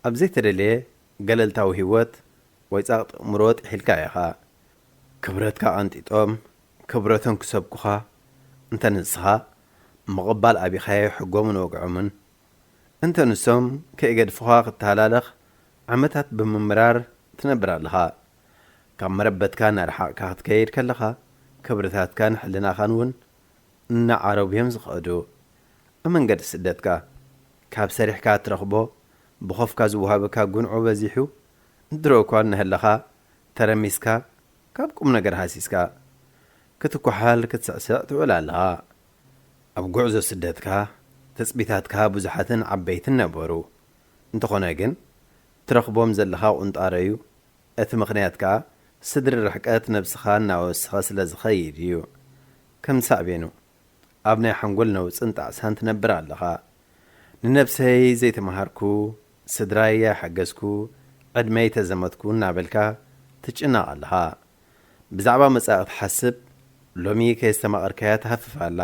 ኣብ ዘይተደልየ ገለልታዊ ህይወት ወይ ጸቕጢ ኣእምሮ ጥሒልካ ኢኻ። ክብረትካ ቀንጢጦም ክብረቶም ክሰብኩኻ፣ እንተ ንስኻ ምቕባል ኣቢኻዮ ሕጎምን ወግዖምን፣ እንተ ንሶም ከይገድፉኻ ክትተሃላለኽ ዓመታት ብምምራር ትነብር ኣለኻ። ካብ መረበትካ እናረሓቕካ ክትከይድ ከለኻ፣ ክብርታትካን ሕልናኻን እውን እናዓረቡ እዮም ዝኸዱ። ኣብ መንገዲ ስደትካ ካብ ሰሪሕካ እትረኽቦ ብኾፍካ ዝወሃበካ ጉንዖ በዚሑ፣ ድሮ እኳ እናሃለኻ ተረሚስካ፣ ካብ ቁም ነገር ሃሲስካ ክትኳሓል ክትስዕስዕ ትውዕል ኣለኻ። ኣብ ጉዕዞ ስደትካ ትጽቢታትካ ብዙሓትን ዓበይትን ነበሩ። እንተኾነ ግን ትረኽቦም ዘለኻ ቁንጣሮ እዩ። እቲ ምኽንያት ከኣ ስድሪ ርሕቀት ነብስኻ እናወሰኸ ስለ ዝኸይድ እዩ። ከም ሳዕቤኑ ኣብ ናይ ሓንጎል ነውጽን ጣዕሳን ትነብር ኣለኻ። ንነብሰይ ዘይተመሃርኩ፣ ስድራይ ኣይሓገዝኩ፣ ዕድመይ ተዘመትኩ እናበልካ ትጭነቕ ኣለኻ። ብዛዕባ መጻኢ ክትሓስብ ሎሚ ከየስተማቐርካያ ትሃፍፍ ኣላ።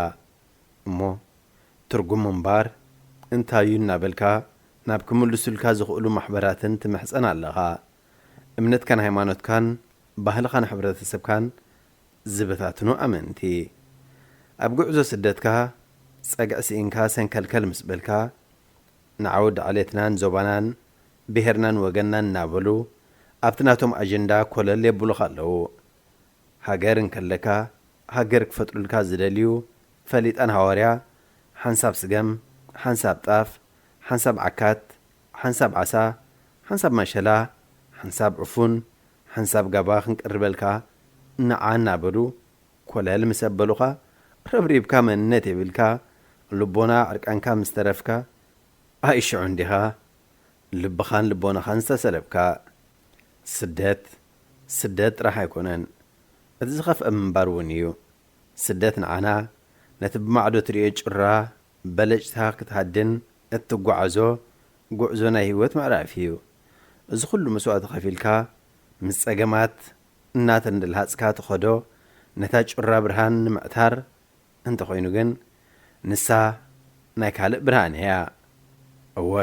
እሞ ትርጉም ምንባር እንታይ እዩ እናበልካ ናብ ክምልሱልካ ዝኽእሉ ማሕበራትን ትምሕጸን ኣለኻ። እምነትካን ሃይማኖትካን ባህልኻን ሕብረተሰብካን ዝበታትኑ ኣመንቲ። ኣብ ጉዕዞ ስደትካ ጸግዒ ስኢንካ ሰንከልከል ምስ በልካ ንዓወዲ ዓሌትናን ዞባናን ብሄርናን ወገንናን እናበሉ ኣብቲ ናቶም ኣጀንዳ ኮለል የብሉኻ ኣለዉ። ሃገር እንከለካ ሃገር ክፈጥሩልካ ዝደልዩ ፈሊጣን ሃዋርያ ሓንሳብ ስገም፣ ሓንሳብ ጣፍ፣ ሓንሳብ ዓካት፣ ሓንሳብ ዓሳ፣ ሓንሳብ ማሸላ፣ ሓንሳብ ዕፉን፣ ሓንሳብ ጋባ ክንቅርበልካ ንዓ እናበሉ ኮለል ምስ ኣበሉኻ ረብሪብካ መንነት የብልካ ልቦና ዕርቃንካ ምስ ተረፍካ ኣይሽዑ እንዲኻ ልብኻን ልቦናኻን ዝተሰለብካ። ስደት ስደት ጥራሕ ኣይኮነን፣ እቲ ዝኸፍአ ምንባር እውን እዩ። ስደት ንዓና ነቲ ብማዕዶ ትርእዮ ጭራ በለጭታ ክትሃድን እትጓዓዞ ጉዕዞ ናይ ህይወት ምዕራፍ እዩ። እዚ ኩሉ መስዋእቲ ከፊልካ ምስ ጸገማት እናተንደልሃጽካ ትኸዶ ነታ ጭራ ብርሃን ንምዕታር እንተኾይኑ ግን ንሳ ናይ ካልእ ብርሃን እያ። እወ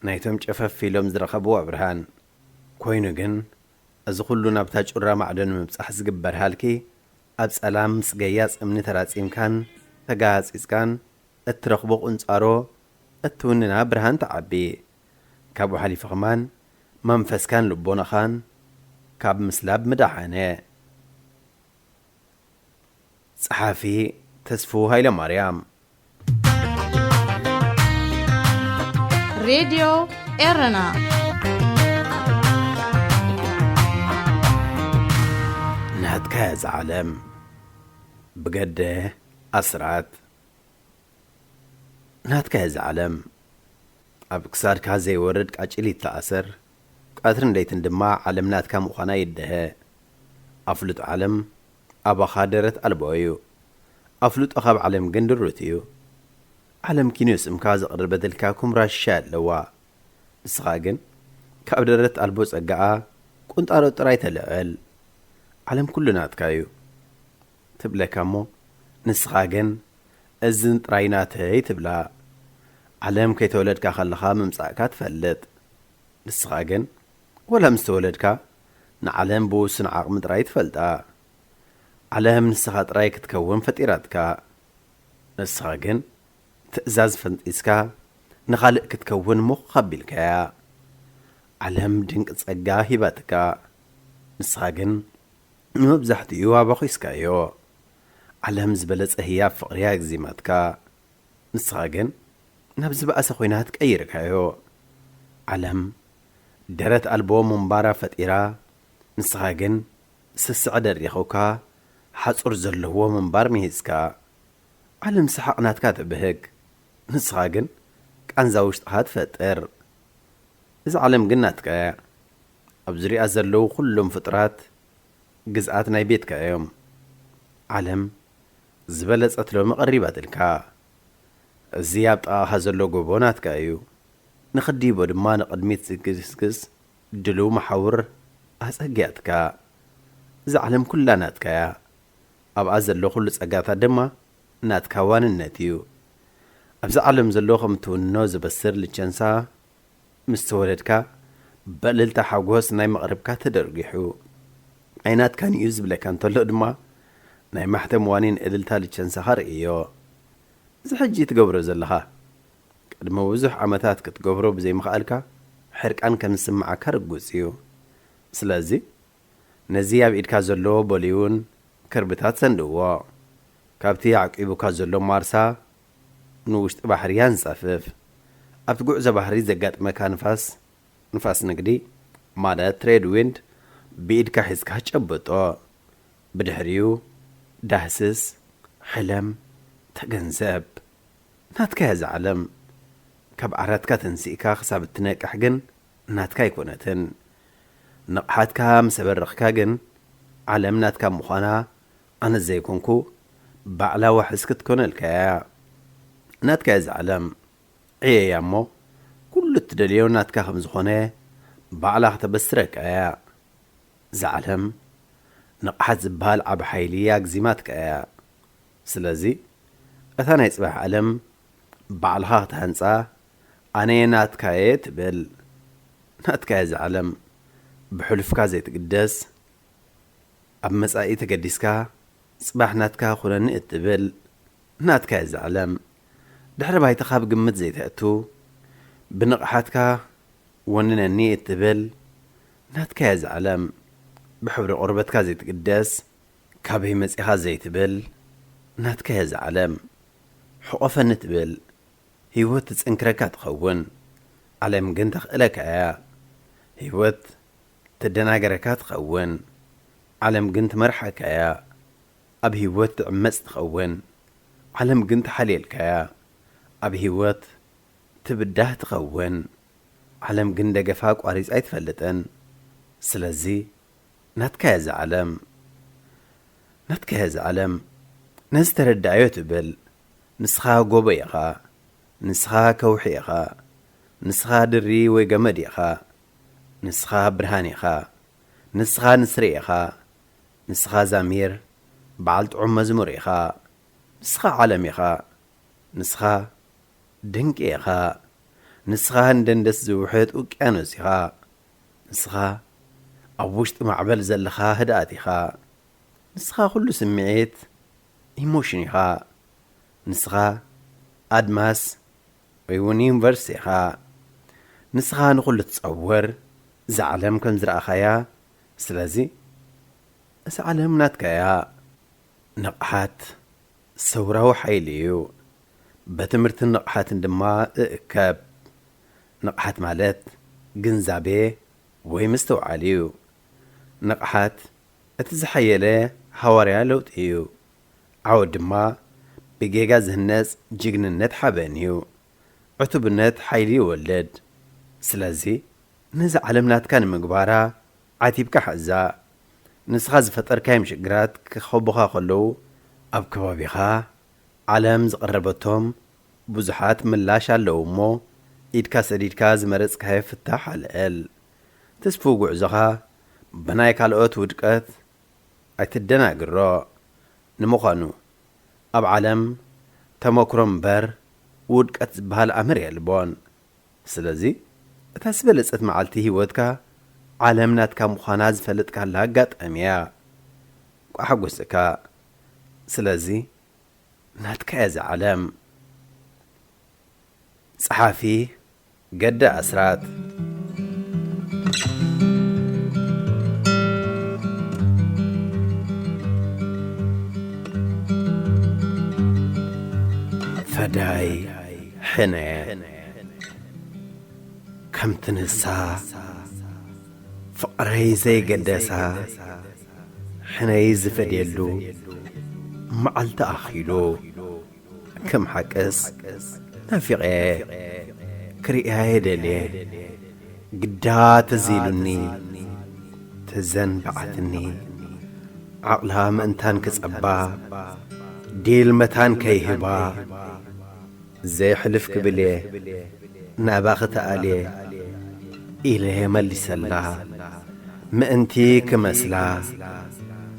ናይቶም ጨፈፍ ኢሎም ዝረኸብዋ ብርሃን። ኮይኑ ግን እዚ ኩሉ ናብታ ጩራ ማዕዶ ንምብጻሕ ዝግበር ሃልኪ ኣብ ጸላም ምስ ገያጽ እምኒ ተራጺምካን ተጋሃጺጽካን እትረኽቦ ቁንጻሮ እትውንና ብርሃን ትዓቢ። ካብኡ ሓሊፉ ኸማን መንፈስካን ልቦናኻን ካብ ምስላብ ምዳሓነ። ጸሓፊ ተስፉ ሃይለማርያም። ሬድዮ ኤረና ናትካ እያ እዛ ዓለም ብገደ ኣስራት። ናትካ እያ እዛ ዓለም ኣብ ክሳድካ ዘይወርድ ቃጭል ይተኣሰር። ቀትርን ለይትን ድማ ዓለም ናትካ ምዃና ይደሀ። ኣፍልጦ ዓለም ኣባኻ ደረት ኣልቦ እዩ። ኣፍልጦ ካብ ዓለም ግን ድሩት እዩ። ዓለም ኪንዮ ስምካ ዘቕርበትልካ ኩምራ ሽሻይ ኣለዋ። ንስኻ ግን ካብ ደረት ኣልቦ ጸጋኣ ቁንጣሮ ጥራይ ተልዕል። ዓለም ኩሉ ናትካ እዩ ትብለካ እሞ ንስኻ ግን እዝን ጥራይ ናተይ ትብላ። ዓለም ከይተወለድካ ከለኻ ምምጻእካ ትፈልጥ። ንስኻ ግን ወላ ምስ ተወለድካ ንዓለም ብውሱን ዓቕሚ ጥራይ ትፈልጣ። ዓለም ንስኻ ጥራይ ክትከውን ፈጢራትካ። ንስኻ ግን ትእዛዝ ፈንጢስካ ንኻልእ ክትከውን ሙኽ ኣቢልካያ። ዓለም ድንቂ ጸጋ ሂባትካ። ንስኻ ግን ንመብዛሕትኡ ኣባኺስካዮ። ዓለም ዝበለጸ ህያብ ፍቕሪ ኣግዚማትካ። ንስኻ ግን ናብ ዝበኣሰ ኮይና ትቀይርካዮ። ዓለም ደረት ኣልቦ ምንባራ ፈጢራ። ንስኻ ግን ስስዐ ደሪኹካ ሓጹር ዘለዎ ምንባር ምሂዝካ። ዓለም ሰሓቕ ናትካ ትብህግ። ንስኻ ግን ቃንዛ ውሽጥኻ ትፈጥር። እዛ ዓለም ግን ናትካ እያ። ኣብ ዙርያ ዘለዉ ኩሎም ፍጡራት ግዝኣት ናይ ቤትካ እዮም። ዓለም ዝበለጸት ሎሚ ቀሪባትልካ። እዚ ኣብ ጥቓኻ ዘሎ ጎቦ ናትካ እዩ። ንኽድይቦ ድማ ንቕድሚት ዝግስግስ ድሉው መሓውር ኣጸጊያትካ። እዛ ዓለም ኩላ ናትካ እያ። ኣብኣ ዘሎ ኩሉ ጸጋታት ድማ ናትካ ዋንነት እዩ። ኣብዚ ዓለም ዘሎ ከም ትውንኖ ዝበስር ልቸንሳ ምስ ተወለድካ በእልልታ ሓጎስ ናይ መቕርብካ ተደርጊሑ። ኣይናትካን እዩ ዝብለካ እንተሎ ድማ ናይ ማሕተም ዋኒን እልልታ ልቸንሳኻ ርእዮ። እዚ ሕጂ ትገብሮ ዘለኻ ቅድሚ ብዙሕ ዓመታት ክትገብሮ ብዘይምኽኣልካ ሕርቃን ከም ዝስምዓካ ርጉጽ እዩ። ስለዚ ነዚ ኣብ ኢድካ ዘሎ ቦሊውን ክርብታት ሰንድዎ። ካብቲ ኣዕቂቡካ ዘሎ ማርሳ ንውሽጢ ባሕሪ ኣንጸፍፍ። ኣብቲ ጉዕዞ ባሕሪ ዘጋጥመካ ንፋስ ንፋስ ንግዲ ማለት ትሬድ ዊንድ ብኢድካ ሒዝካ ጨብጦ። ብድሕሪኡ ዳህስስ፣ ሕለም፣ ተገንዘብ። ናትካ እያ እዛ ዓለም። ካብ ዓራትካ ተንሲእካ ክሳብ እትነቅሕ ግን ናትካ ኣይኮነትን። ንቕሓትካ ምስ ኣበረኽካ ግን ዓለም ናትካ ምዃና ኣነ ዘይኮንኩ ባዕላ ዋሕስ ክትኮነልካ እያ። ናትካ እያ እዛ ዓለም። ዕየያ እሞ ኩሉ እትደልዮ ናትካ ከም ዝኾነ ባዕላ ከተበስረካ እያ። እዛ ዓለም ንቕሓት ዝበሃል ዓቢ ሓይሊ ኣግዚማትካ እያ። ስለዚ፣ እታ ናይ ጽባሕ ዓለም ባዕልኻ ክትሃንጻ፣ ኣነ ናትካ'የ ትብል። ናትካ'የ እዛ ዓለም፣ ብሕሉፍካ ዘይትግደስ፣ ኣብ መጻኢ ተገዲስካ፣ ጽባሕ ናትካ ኩነኒ እትብል፣ ናትካ'የ እዛ ዓለም። ድሕሪ ባይታኻ ብግምት ዘይተእቱ፣ ብንቕሓትካ ወንነኒ እትብል፣ ናትካ'የ እዛ ዓለም። ብሕብሪ ቆርበትካ ዘይትግደስ፣ ካበይ መጺኻ ዘይትብል፣ ናትካ'የ እዛ ዓለም። ሕቆፈኒ ትብል፣ ህይወት ትጽንክረካ ትኸውን፣ ዓለም ግን ተኽእለካ እያ። ህይወት ትደናገረካ ትኸውን፣ ዓለም ግን ትመርሓካ እያ። ኣብ ህይወት ትዕመጽ ትኸውን፣ ዓለም ግን ትሓልየልካ እያ። ኣብ ህይወት ትብዳህ ትኸውን፣ ዓለም ግን ደገፋ ኣቋሪጻ ኣይትፈልጥን። ስለዚ፣ ናትካ'የ እዛ ዓለም። ናትካ'የ እዛ ዓለም። ነዚ ተረዳኣዮ ትብል። ንስኻ ጎቦ ኢኻ። ንስኻ ከውሒ ኢኻ። ንስኻ ድሪ ወይ ገመድ ኢኻ። ንስኻ ብርሃን ኢኻ። ንስኻ ንስሪ ኢኻ። ንስኻ ዛሚር፣ በዓል ጥዑም መዝሙር ኢኻ። ንስኻ ዓለም ኢኻ። ንስኻ ድንቂ ኢኻ። ንስኻ ንደንደስ ዝውሕጥ ውቅያኖስ ኢኻ። ንስኻ ኣብ ውሽጢ ማዕበል ዘለኻ ህድኣት ኢኻ። ንስኻ ኩሉ ስምዒት፣ ኢሞሽን፣ ኢኻ። ንስኻ ኣድማስ ወይ እውን ዩኒቨርስ ኢኻ። ንስኻ ንኹሉ ትጸውር፣ እዛ ዓለም ከም ዝረኣኻያ። ስለዚ፣ እዛ ዓለም ናትካ እያ። ንቕሓት ሰውራዊ ሓይሊ እዩ። በትምህርትን ንቕሓትን ድማ እእከብ። ንቕሓት ማለት ግንዛቤ ወይ ምስትውዓል እዩ። ንቕሓት እቲ ዝሓየለ ሃዋርያ ለውጢ እዩ። ዓወት ድማ ብጌጋ ዝህነጽ ጅግንነት ሓበን እዩ። ዕቱብነት ሓይሊ ይወልድ። ስለዚ፣ ነዛ ዓለም ናትካ ንምግባራ ዓቲብካ ሓዛ። ንስኻ ዝፈጠርካዮም ሽግራት ክኸቡኻ ከለዉ፣ ኣብ ከባቢኻ ዓለም ዝቐረበቶም ብዙሓት ምላሽ ኣለዉ እሞ፣ ኢድካ ሰዲድካ ዝመረጽካዮ ፍታሕ ኣልዕል። ትስፉው ጉዕዞኻ ብናይ ካልኦት ውድቀት ኣይትደናግሮ። ንምዃኑ፣ ኣብ ዓለም ተመክሮ እምበር ውድቀት ዝበሃል ኣምር የልቦን። ስለዚ፣ እታ ዝበለጸት መዓልቲ ህይወትካ ዓለም ናትካ ምዃና ዝፈለጥካላ ኣጋጣሚ እያ። እንቋዕ ሓጎሰካ። ስለዚ፣ ናትካ እያ እዛ ዓለም። ጸሓፊ፣ ገደ ኣስራት። ፈዳይ ሕነ። ከምቲ ንሳ ፍቕረይ ዘይገደሳ፣ ሕነይ ዝፈድየሉ መዓልቲ ኣኺሉ። ከም ሓቅስ ናፊቐ ክርእያ የደልየ። ግዳ ተዚሉኒ፣ ተዘንብዓትኒ፣ ዓቕላ ምእንታን ክጸባ፣ ዲል መታን ከይህባ፣ ዘይሕልፍ ክብል እየ፣ ናባኺ ተኣልየ ኢለ መሊሰላ። ምእንቲ ክመስላ፣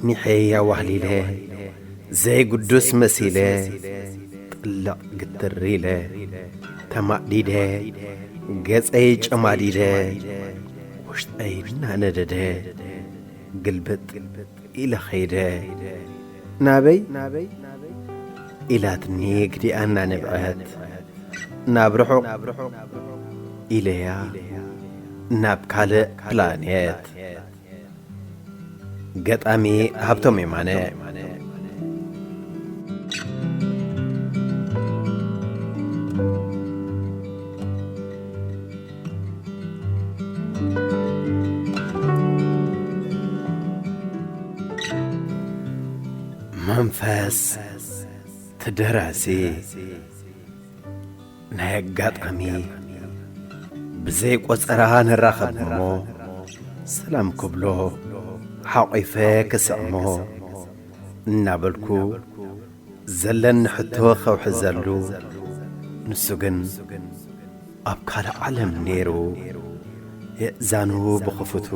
ኒሐይ ኣዋህሊለ፣ ዘይግዱስ መሲለ፣ ጥልቕ ግትር ኢለ፣ ተማዕዲደ፣ ገጸይ ጨማዲደ፣ ውሽጠይ እናነደደ፣ ግልብጥ ኢለ ኸይደ። ናበይ? ኢላትኒ ግዲኣ እናነብዐት፣ ናብ ርሑቕ ኢለያ፣ ናብ ካልእ ፕላኔት። ገጣሚ ሃብቶም የማነ። መንፈስ ተደራሲ ናይ ኣጋጣሚ ብዘይ ቆጸራ ንራኸብ እሞ፣ ሰላም ክብሎ ሓቒፈ ክስዕሞ እናበልኩ ዘለኒ ሕቶ ከውሕዘሉ፣ ንሱ ግን ኣብ ካልእ ዓለም ነይሩ፣ የእዛኑ ብኽፉቱ፣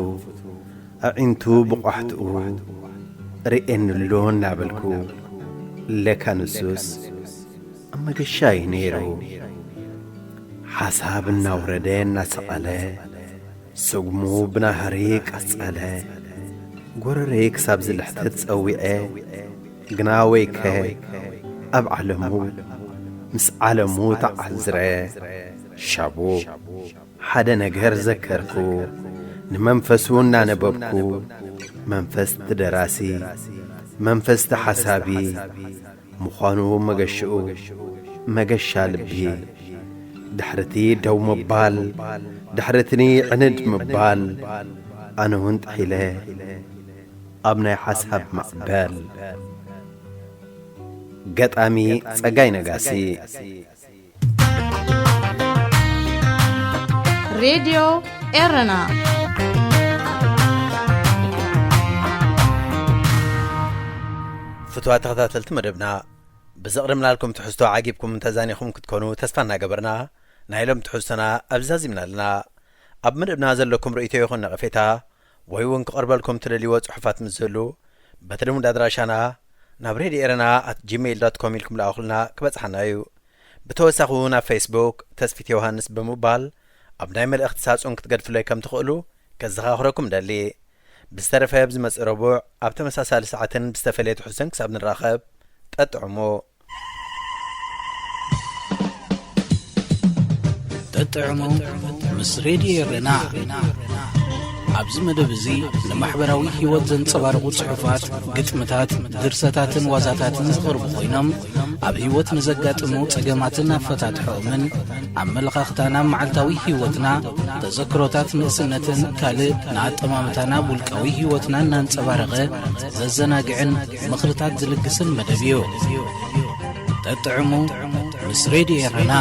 ኣዒንቱ ብቋሕትኡ፣ ርእየንሉ እናበልኩ፣ ለካ ንሱስ ኣብ መገሻ እዩ ነይሩ። ሓሳብ እናወረደ እናሰቐለ፣ ስጉሙ ብናህሪ ቀጸለ። ጎረረይ ክሳብ ዝልሕትት ጸዊዐ፣ ግና ወይከ ኣብ ዓለሙ ምስ ዓለሙ ተዓዝረ። ሻቡ ሓደ ነገር ዘከርኩ፣ ንመንፈሱ እናነበብኩ፣ መንፈስ ትደራሲ፣ መንፈስ ተሓሳቢ ምዃኑ መገሽኡ፣ መገሻ ልቢ። ድሕርቲ ደው ምባል፣ ድሕርትኒ ዕንድ ምባል፣ ኣነ እውን ጥሒለ ኣብ ናይ ሓሳብ ማዕበል። ገጣሚ ጸጋይ ነጋሲ። ሬድዮ ኤረና። ፍትዋ ተኸታተልቲ መደብና፣ ብዘቕርብናልኩም ትሕዝቶ ዓጊብኩም ተዛኒኹም ክትኮኑ ተስፋ እናገበርና፣ ናይ ሎም ትሕዝቶና ኣብዛዚምና ኣለና። ኣብ መደብና ዘለኩም ርእይቶ ይኹን ነቐፌታ፣ ወይ እውን ክቐርበልኩም ትደልይዎ ጽሑፋት ምስ ዘሉ፣ በቲ ልሙድ ኣድራሻና ናብ ሬድዮ ኤረና ኣት ጂሜይል ዶት ኮም ኢልኩም ለኣኹልና፣ ክበጽሓና እዩ። ብተወሳኺ እውን ኣብ ፌስቡክ ተስፊት ዮሃንስ ብምባል ኣብ ናይ መልእኽቲ ሳጹን ክትገድፍለይ ከም ትኽእሉ ከዘኻኽረኩም ደሊ። ብዝተረፈ ብዝመጽእ ረቡዕ ኣብ ተመሳሳሊ ሰዓትን ብዝተፈለየ ትሕዝቶን ክሳብ ንራኸብ፣ ጠጥዕሙ። ጠጥዕሙ ምስ ሬድዮ ኤረና። ኣብዚ መደብ እዚ ንማሕበራዊ ህይወት ዘንጸባርቑ ጽሑፋት፣ ግጥምታት፣ ድርሰታትን ዋዛታትን ዝቐርቡ ኮይኖም፣ ኣብ ህይወት ንዘጋጥሙ ጸገማትን ኣፈታትሖኦምን፣ ኣመለኻኽታና ኣብ መዓልታዊ ህይወትና፣ ተዘክሮታት ንእስነትን ካልእ ንኣጠማምታና ኣብ ውልቃዊ ህይወትና እናንጸባረቐ ዘዘናግዕን ምኽርታት ዝልግስን መደብ እዩ። ጠጥዕሙ ምስ ሬድዮ ኤረና።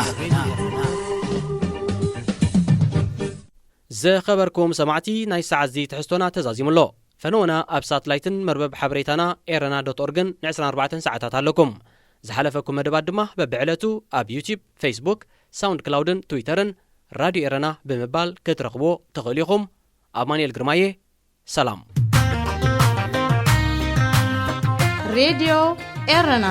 ዝኸበርኩም ሰማዕቲ፣ ናይ ሰዓት እዚ ትሕዝቶና ተዛዚሙ ኣሎ። ፈነወና ኣብ ሳትላይትን መርበብ ሓበሬታና ኤረና ዶት ኦርግን ን24 ሰዓታት ኣለኩም። ዝሓለፈኩም መደባት ድማ በብዕለቱ ኣብ ዩቲብ፣ ፌስቡክ፣ ሳውንድ ክላውድን ትዊተርን ራድዮ ኤረና ብምባል ክትረኽብዎ ትኽእሉ ኢኹም። ኣማኑኤል ግርማየ፣ ሰላም። ሬድዮ ኤረና።